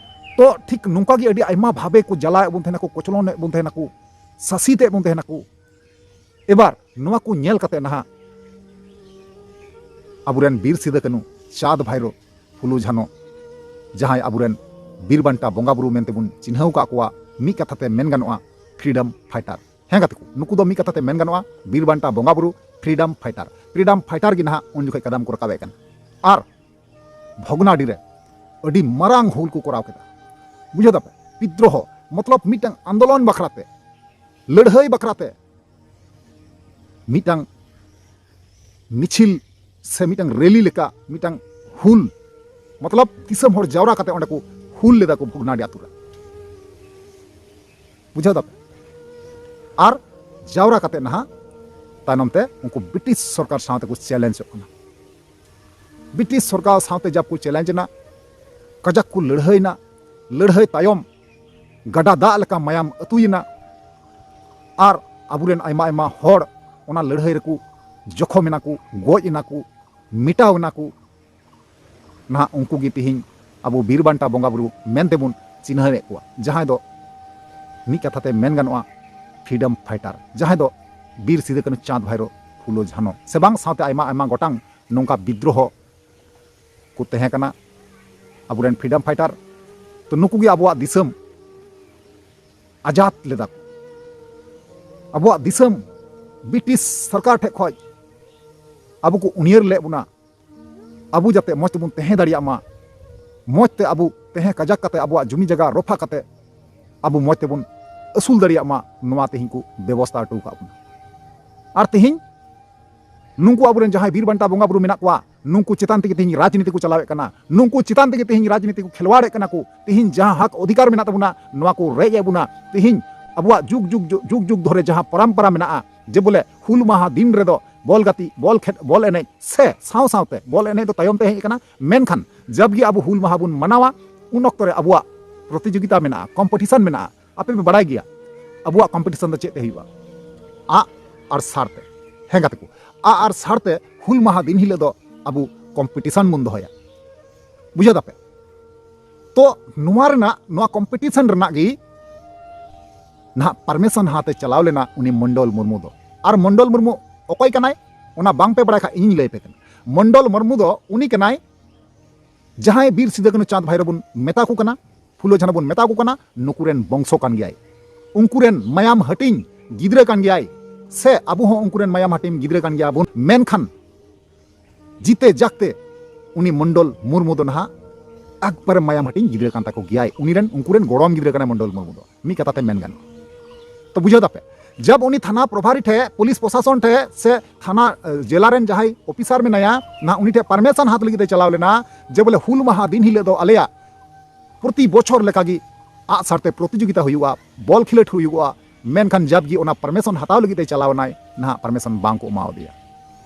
ᱛᱚ ᱴᱷᱤᱠ ᱱᱚᱝᱠᱟ ᱜᱮ ᱟᱹᱰᱤ ᱟᱭᱢᱟ ᱵᱷᱟᱵᱮ ᱠᱚ ᱡᱟᱞᱟᱭᱮᱫ ᱵᱚᱱ ᱛᱟᱦᱮᱱᱟ ᱠᱚ, ᱠᱚᱪᱞᱚᱱᱮᱫ ᱵᱚᱱ ᱛᱟᱦᱮᱱᱟ ᱠᱚ, ᱥᱟᱥᱤᱛᱮᱫ ᱵᱚᱱ ᱛᱟᱦᱮᱱᱟ ᱠᱚ᱾ ᱮᱵᱟᱨ ᱱᱚᱣᱟ ᱠᱚ ᱧᱮᱞ ᱠᱟᱛᱮ ᱱᱟᱦᱟᱜ ᱟᱵᱚᱨᱮᱱ ᱵᱤᱨ ᱥᱤᱫᱟᱹ ᱠᱟᱹᱱᱩ, ᱪᱟᱸᱫᱽ ᱵᱷᱟᱭᱨᱳ, ᱯᱷᱩᱞᱳ ᱡᱷᱟᱱᱚ, ᱡᱟᱦᱟᱸᱭ ᱟᱵᱚᱨᱮᱱ ᱵᱤᱨ ᱵᱟᱱᱴᱟ ᱵᱚᱸᱜᱟ ᱵᱩᱨᱩ ᱢᱮᱱᱛᱮ ᱵᱚᱱ ᱪᱤᱱᱦᱟᱹᱣ ᱟᱠᱟᱫ ᱠᱚᱣᱟ, ᱢᱤᱫ ᱠᱟᱛᱷᱟ ᱛᱮ ᱢᱮᱱ ᱜᱟᱱᱚᱜᱼᱟ, ᱯᱷᱨᱤᱰᱚᱢ ᱯᱷᱟᱭᱴᱟᱨ᱾ ᱦᱮᱸ ᱜᱟᱛᱮ ᱠᱚ, ᱱᱩᱠᱩ ᱫᱚ ᱢᱤᱫ ᱠᱟᱛᱷᱟ ᱛᱮ ᱢᱮᱱ ᱜᱟᱱᱚᱜᱼᱟ, ᱵᱤᱨ ᱵᱟᱱᱴᱟ ᱵᱚᱸᱜᱟ ᱵᱩᱨᱩ, ᱯᱷᱨᱤᱰᱚᱢ ᱯᱷᱟᱭᱴᱟᱨ᱾ ᱯᱷᱨᱤᱰᱚᱢ ᱯᱷᱟᱭᱴᱟᱨ ᱜᱮ ᱱᱟᱦᱟᱜ ᱩᱱ ᱡᱚᱠᱷᱚᱱ ᱠᱟᱫᱟᱢ ᱠᱚ ᱨᱟᱠᱟᱵᱮᱫ ᱠᱟᱱᱟ᱾ ᱟᱨ ᱵᱷᱚᱜᱽᱱᱟᱰᱤ ᱨᱮ ᱟᱹᱰᱤ ᱢᱟᱨᱟᱝ ᱦᱩᱞ ᱠᱚ ᱠᱚᱨᱟᱣ ᱠᱮᱫᱟ᱾ ᱵᱩᱡᱷᱟᱹᱣ ᱫᱟᱯᱮ? ᱵᱤᱫᱽᱨᱳᱦᱚ, ᱢᱚᱛᱞᱚᱵ ᱢᱤᱫᱴᱟᱝ ᱟᱱᱫᱳᱞᱚᱱ ᱵᱟᱠᱷᱨᱟ ᱛᱮ, ᱞᱟᱹᱲᱦᱟᱹᱭ ᱵᱟᱠᱷᱨᱟ ᱛᱮ ᱢᱤᱫᱴᱟᱝ ᱢᱤᱪᱷᱤᱞ ᱥᱮ ᱢᱤᱫᱴᱟᱝ ᱨᱮᱞᱤ ᱞᱮᱠᱟ ᱢᱤᱫᱴᱟᱝ ᱦᱩᱞ, ᱢᱚᱛᱞᱚᱵ ᱫᱤᱥᱚᱢ ᱦᱚᱲ ᱡᱟᱣᱨᱟ ᱠᱟᱛᱮ ᱚᱸᱰᱮ ᱠᱚ ᱦᱩᱞ ᱞᱮᱫᱟ ᱠᱚ ᱵᱷᱚᱜᱽᱱᱟᱰᱤ ᱟᱛᱳ ᱨᱮ᱾ ᱵᱩᱡᱷᱟᱹᱣ ᱫᱟᱯᱮ? ᱟᱨ ᱡᱟᱣᱨᱟ ᱠᱟᱛᱮ ᱱᱟᱦᱟᱜ ᱛᱟᱭᱱᱚᱢ ᱛᱮ ᱩᱱᱠᱩ ᱵᱨᱤᱴᱤᱥ ᱥᱚᱨᱠᱟᱨ ᱥᱟᱶ ᱛᱮᱠᱚ ᱪᱮᱞᱮᱧᱡᱚᱜ ᱠᱟᱱᱟ᱾ ᱵᱨᱤᱴᱤᱥ ᱥᱚᱨᱠᱟᱨ ᱥᱟᱶᱛᱮ ᱡᱟᱵ ᱠᱚ ᱪᱮᱞᱮᱧᱡᱽ ᱮᱱᱟ, ᱠᱟᱡᱟᱠ ᱠᱚ ᱞᱟᱹᱲᱦᱟᱹᱭᱱᱟ᱾ ᱞᱟᱹᱲᱦᱟᱹᱭ ᱛᱟᱭᱚᱢ ᱜᱟᱰᱟ ᱫᱟᱜ ᱞᱮᱠᱟ ᱢᱟᱭᱟᱢ ᱟᱹᱛᱩᱭᱮᱱᱟ᱾ ᱟᱨ ᱟᱵᱚᱨᱮᱱ ᱟᱭᱢᱟ ᱟᱭᱢᱟ ᱦᱚᱲ ᱚᱱᱟ ᱞᱟᱹᱲᱦᱟᱹᱭ ᱨᱮᱠᱚ ᱡᱚᱠᱷᱚᱢ ᱮᱱᱟ ᱠᱚ, ᱜᱚᱡ ᱮᱱᱟ ᱠᱚ, ᱢᱮᱴᱟᱣ ᱮᱱᱟ ᱠᱚ᱾ ᱱᱟᱦᱟᱜ ᱩᱱᱠᱩ ᱜᱮ ᱛᱤᱦᱤᱧ ᱟᱵᱚ ᱵᱤᱨ ᱵᱟᱱᱴᱟ ᱵᱚᱸᱜᱟ ᱵᱩᱨᱩ ᱢᱮᱱᱛᱮ ᱵᱚᱱ ᱪᱤᱱᱦᱟᱹᱣᱮᱫ ᱠᱚᱣᱟ, ᱡᱟᱦᱟᱸᱭ ᱫᱚ ᱢᱤᱫ ᱠᱟᱛᱷᱟ ᱛᱮ ᱢᱮᱱ ᱜᱟᱱᱚᱜᱼᱟ, ᱯᱷᱨᱤᱰᱚᱢ ᱯᱷᱟᱭᱴᱟᱨ, ᱡᱟᱦᱟᱸᱭ ᱫᱚ ᱵᱤᱨ ᱥᱤᱫᱩ ᱠᱟᱹᱱᱩ, ᱪᱟᱸᱫᱽ ᱵᱷᱟᱭᱨᱳ, ᱯᱷᱩᱞᱳ ᱡᱷᱟᱱᱚ ᱥᱮ ᱵᱟᱝ ᱥᱟᱶᱛᱮ ᱟᱭᱢᱟ ᱟᱭᱢᱟ ᱜᱚᱴᱟᱝ ᱱᱚᱝᱠᱟ ᱵᱤᱫᱽᱨᱳᱦᱚ ᱠᱚ ᱛᱟᱦᱮᱸ ᱠᱟᱱᱟ, ᱟᱵᱚᱨᱮᱱ ᱯᱷᱨᱤᱰᱚᱢ ᱯᱷᱟᱭᱴᱟᱨ᱾ ᱛᱚ ᱱᱩᱠᱩ ᱜᱮ ᱟᱵᱚᱣᱟᱜ ᱫᱤᱥᱚᱢ ᱟᱡᱟᱫ ᱞᱮᱫᱟ ᱠᱚ᱾ ᱟᱵᱚᱣᱟᱜ ᱫᱤᱥᱚᱢ ᱵᱨᱤᱴᱤᱥ ᱥᱚᱨᱠᱟᱨ ᱴᱷᱮᱱ ᱠᱷᱚᱱ ᱟᱵᱚ ᱠᱚ ᱩᱭᱦᱟᱹᱨ ᱞᱮᱫ ᱵᱚᱱᱟ, ᱟᱵᱚ ᱡᱟᱛᱮ ᱢᱚᱡᱽ ᱛᱮᱵᱚᱱ ᱛᱟᱦᱮᱸ ᱫᱟᱲᱮᱭᱟᱜ ᱢᱟ, ᱢᱚᱡᱽ ᱛᱮ ᱟᱵᱚ ᱛᱟᱦᱮᱸ ᱠᱟᱡᱟᱠ ᱠᱟᱛᱮ, ᱟᱵᱚᱣᱟᱜ ᱡᱩᱢᱤ ᱡᱟᱭᱜᱟ ᱨᱚᱯᱷᱟ ᱠᱟᱛᱮ ᱟᱵᱚ ᱢᱚᱡᱽ ᱛᱮᱵᱚᱱ ᱟᱹᱥᱩᱞ ᱫᱟᱲᱮᱭᱟᱜ ᱢᱟ, ᱱᱚᱣᱟ ᱛᱮᱦᱮᱧ ᱠᱚ ᱵᱮᱵᱚᱥᱛᱷᱟ ᱦᱚᱴᱚ ᱟᱠᱟᱫ ᱵᱚᱱᱟ᱾ ᱟᱨ ᱛᱮᱦᱮᱧ ᱱᱩᱠᱩ ᱟᱵᱚᱨᱮᱱ ᱡᱟᱦᱟᱸᱭ ᱵᱤᱨ ᱵᱟᱱᱴᱟ ᱵᱚᱸᱜᱟ ᱵᱩᱨᱩ ᱢᱮᱱᱟᱜ ᱠᱚᱣᱟ, ᱱᱩᱠᱩ ᱪᱮᱛᱟᱱ ᱛᱮᱜᱮ ᱛᱮᱦᱮᱧ ᱨᱟᱡᱽᱱᱤᱛᱤ ᱠᱚ ᱪᱟᱞᱟᱣᱮᱫ ᱠᱟᱱᱟ, ᱱᱩᱠᱩ ᱪᱮᱛᱟᱱ ᱛᱮᱜᱮ ᱛᱮᱦᱮᱧ ᱨᱟᱡᱽᱱᱤᱛᱤ ᱠᱚ ᱠᱷᱮᱞᱣᱟᱲᱮᱫ ᱠᱟᱱᱟ ᱠᱚ᱾ ᱛᱮᱦᱮᱧ ᱡᱟᱦᱟᱸ ᱦᱚᱠ ᱚᱫᱷᱤᱠᱟᱨ ᱢᱮᱱᱟᱜ ᱛᱟᱵᱚᱱᱟ, ᱱᱚᱣᱟ ᱠᱚ ᱨᱮᱡ ᱮᱫ ᱵᱚᱱᱟ᱾ ᱛᱮᱦᱮᱧ ᱟᱵᱚᱣᱟᱜ ᱡᱩᱜᱽ ᱡᱩᱜᱽ ᱡᱩᱜᱽ ᱡᱩᱜᱽ ᱫᱷᱚᱨᱮ ᱡᱟᱦᱟᱸ ᱯᱚᱨᱚᱢᱯᱚᱨᱟ ᱢᱮᱱᱟᱜᱼᱟ, ᱡᱮ ᱵᱚᱞᱮ ᱦᱩᱞ ᱢᱟᱦᱟ ᱫᱤᱱ ᱨᱮᱫᱚ ᱵᱚᱞ ᱜᱟᱛᱮᱜ, ᱵᱚᱞ ᱠᱷᱮᱞ, ᱵᱚᱞ ᱮᱱᱮᱡ ᱥᱮ ᱥᱟᱶ ᱥᱟᱶᱛᱮ ᱵᱚᱞ ᱮᱱᱮᱡ ᱫᱚ ᱛᱟᱭᱚᱢ ᱛᱮ ᱦᱮᱡ ᱟᱠᱟᱱᱟ, ᱢᱮᱱᱠᱷᱟᱱ ᱡᱟᱵᱜᱮ ᱟᱵᱚ ᱦᱩᱞ ᱢᱟᱦᱟ ᱵᱚᱱ ᱢᱟᱱᱟᱣᱟ, ᱩᱱ ᱚᱠᱛᱚ ᱨᱮ ᱟᱵᱚᱣᱟᱜ ᱯᱨᱚᱛᱤᱡᱳᱜᱤᱛᱟ ᱢᱮᱱᱟᱜᱼᱟ, ᱠᱚᱢᱯᱤᱴᱤᱥᱚᱱ ᱢᱮᱱᱟᱜᱼᱟ᱾ ᱟᱯᱮ ᱯᱮ ᱵᱟᱲᱟᱭ ᱜᱮᱭᱟ ᱟᱵᱚᱣᱟᱜ ᱠᱚᱢᱯᱤᱴᱤᱥᱚᱱ ᱫᱚ ᱪᱮᱫ ᱛᱮ ᱦᱩᱭᱩᱜᱼᱟ? ᱟᱜ ᱟᱨ ᱥᱟᱨ ᱛᱮ᱾ ᱦᱮᱸ ᱜᱟᱛᱮ ᱠᱚ, ᱟᱜ ᱟᱨ ᱥᱟᱨ ᱛᱮ ᱦᱩᱞ ᱢᱟᱦᱟ ᱫᱤᱱ ᱦᱤᱞᱳᱜ ᱫᱚ ᱟᱵᱚ ᱠᱚᱢᱯᱤᱴᱤᱥᱚᱱ ᱵᱚᱱ ᱫᱚᱦᱚᱭᱟ᱾ ᱵᱩᱡᱷᱟᱹᱣ ᱫᱟᱯᱮ? ᱛᱚ ᱱᱚᱣᱟ ᱨᱮᱱᱟᱜ, ᱱᱚᱣᱟ ᱠᱚᱢᱯᱤᱴᱤᱥᱚᱱ ᱨᱮᱱᱟᱜ ᱜᱮ ᱱᱟᱦᱟᱜ ᱯᱟᱨᱢᱤᱥᱚᱱ ᱦᱟᱛᱮ ᱪᱟᱞᱟᱣ ᱞᱮᱱᱟ ᱩᱱᱤ ᱢᱚᱱᱰᱚᱞ ᱢᱩᱨᱢᱩ ᱫᱚ᱾ ᱟᱨ ᱢᱚᱱᱰᱚᱞ ᱢᱩᱨᱢᱩ ᱚᱠᱚᱭ ᱠᱟᱱᱟᱭ, ᱚᱱᱟ ᱵᱟᱝ ᱯᱮ ᱵᱟᱲᱟᱭ ᱠᱷᱟᱡ ᱤᱧᱤᱧ ᱞᱟᱹᱭ ᱟᱯᱮ ᱠᱟᱱᱟ᱾ ᱢᱚᱱᱰᱚᱞ ᱢᱩᱨᱢᱩ ᱫᱚ ᱩᱱᱤ ᱠᱟᱱᱟᱭ ᱡᱟᱦᱟᱸᱭ ᱵᱤᱨ ᱥᱤᱫᱩ ᱠᱟᱹᱱᱦᱩ ᱪᱟᱸᱫᱽ ᱵᱷᱟᱭᱨᱳ ᱵᱚᱱ ᱢᱮᱛᱟ ᱠᱚ ᱠᱟᱱᱟ, ᱯᱷᱩᱞᱳ ᱡᱷᱟᱱᱳ ᱵᱚᱱ ᱢᱮᱛᱟ ᱠᱚ ᱠᱟᱱᱟ, ᱱᱩᱠᱩ ᱨᱮᱱ ᱵᱚᱝᱥᱚ ᱠᱟᱱ ᱜᱮᱭᱟᱭ, ᱩᱱᱠᱩ ᱨᱮᱱ ᱢᱟᱭᱟᱢ ᱦᱟᱹᱴᱤᱧ ᱜᱤᱫᱽᱨᱟᱹ ᱠᱟᱱ ᱜᱮᱭᱟᱭ, ᱥᱮ ᱟᱵᱚ ᱦᱚᱸ ᱩᱱᱠᱩ ᱨᱮᱱ ᱢᱟᱭᱟᱢ ᱦᱟᱹᱴᱤᱧ ᱜᱤᱫᱽᱨᱟᱹ ᱠᱟᱱ ᱜᱮᱭᱟ ᱵᱚᱱ᱾ ᱢᱮᱱᱠᱷᱟᱱ ᱡᱤᱛᱮ ᱡᱟᱜᱛᱮ ᱩᱱᱤ ᱢᱚᱱᱰᱚᱞ ᱢᱩᱨᱢᱩ ᱫᱚ ᱱᱟᱦᱟᱜ ᱮᱠᱵᱟᱨᱮ ᱢᱟᱭᱟᱢ ᱦᱟᱹᱴᱤᱧ ᱜᱤᱫᱽᱨᱟᱹ ᱠᱟᱱ ᱛᱟᱠᱚ ᱜᱮᱭᱟᱭ, ᱩᱱᱤ ᱨᱮᱱ, ᱩᱱᱠᱩ ᱨᱮᱱ ᱜᱚᱲᱚᱢ ᱜᱤᱫᱽᱨᱟᱹ ᱠᱟᱱᱟᱭ ᱢᱚᱱᱰᱚᱞ ᱢᱩᱨᱢᱩ ᱫᱚ, ᱢᱤᱫ ᱠᱟᱛᱷᱟ ᱛᱮ ᱢᱮᱱ ᱜᱟᱱᱚᱜᱼᱟ᱾ ᱛᱚ ᱵᱩᱡᱷᱟᱹᱣ ᱫᱟᱯᱮ, ᱡᱟᱵ ᱩᱱᱤ ᱛᱷᱟᱱᱟ ᱯᱨᱚᱵᱷᱟᱨᱤ ᱴᱷᱮᱡ, ᱯᱩᱞᱤᱥ ᱯᱨᱚᱥᱟᱥᱚᱱ ᱴᱷᱮᱡ ᱥᱮ ᱛᱷᱟᱱᱟ, ᱮ, ᱡᱮᱞᱟ ᱨᱮᱱ ᱡᱟᱦᱟᱸᱭ ᱚᱯᱷᱤᱥᱟᱨ ᱢᱮᱱᱟᱭᱟ, ᱱᱟᱦᱟᱜ ᱩᱱᱤ ᱴᱷᱮᱡ ᱯᱟᱨᱢᱤᱥᱚᱱ ᱦᱟᱛ ᱞᱟᱹᱜᱤᱫ ᱮ ᱪᱟᱞᱟᱣ ᱞᱮᱱᱟ, ᱡᱮ ᱵᱚᱞᱮ ᱦᱩᱞ ᱢᱟᱦᱟ ᱫᱤᱱ ᱦᱤᱞᱳᱜ ᱫᱚ ᱟᱞᱮᱭᱟᱜ ᱯᱨᱚᱛᱤ ᱵᱚᱪᱷᱚᱨ ᱞᱮᱠᱟᱜᱮ ᱟᱜᱼᱥᱟᱨ ᱛᱮ ᱯᱨᱚᱛᱤᱡᱳᱜᱤᱛᱟ ᱦᱩᱭᱩᱜᱼᱟ, ᱵᱚᱞ ᱠᱷᱮᱞᱳᱰ ᱦᱩᱭᱩᱜᱼᱟ, ᱢᱮᱱᱠᱷᱟᱱ ᱡᱟᱵᱜᱮ ᱚᱱᱟ ᱯᱟᱨᱢᱤᱥᱚᱱ ᱦᱟᱛᱟᱣ ᱞᱟᱹᱜᱤᱫ ᱛᱮ ᱪᱟᱞᱟᱣ ᱮᱱᱟᱭ, ᱱᱟᱦᱟᱜ ᱯᱟᱨᱢᱤᱥᱚᱱ ᱵᱟᱝ ᱠᱚ ᱮᱢᱟᱣᱟᱫᱮᱭᱟ᱾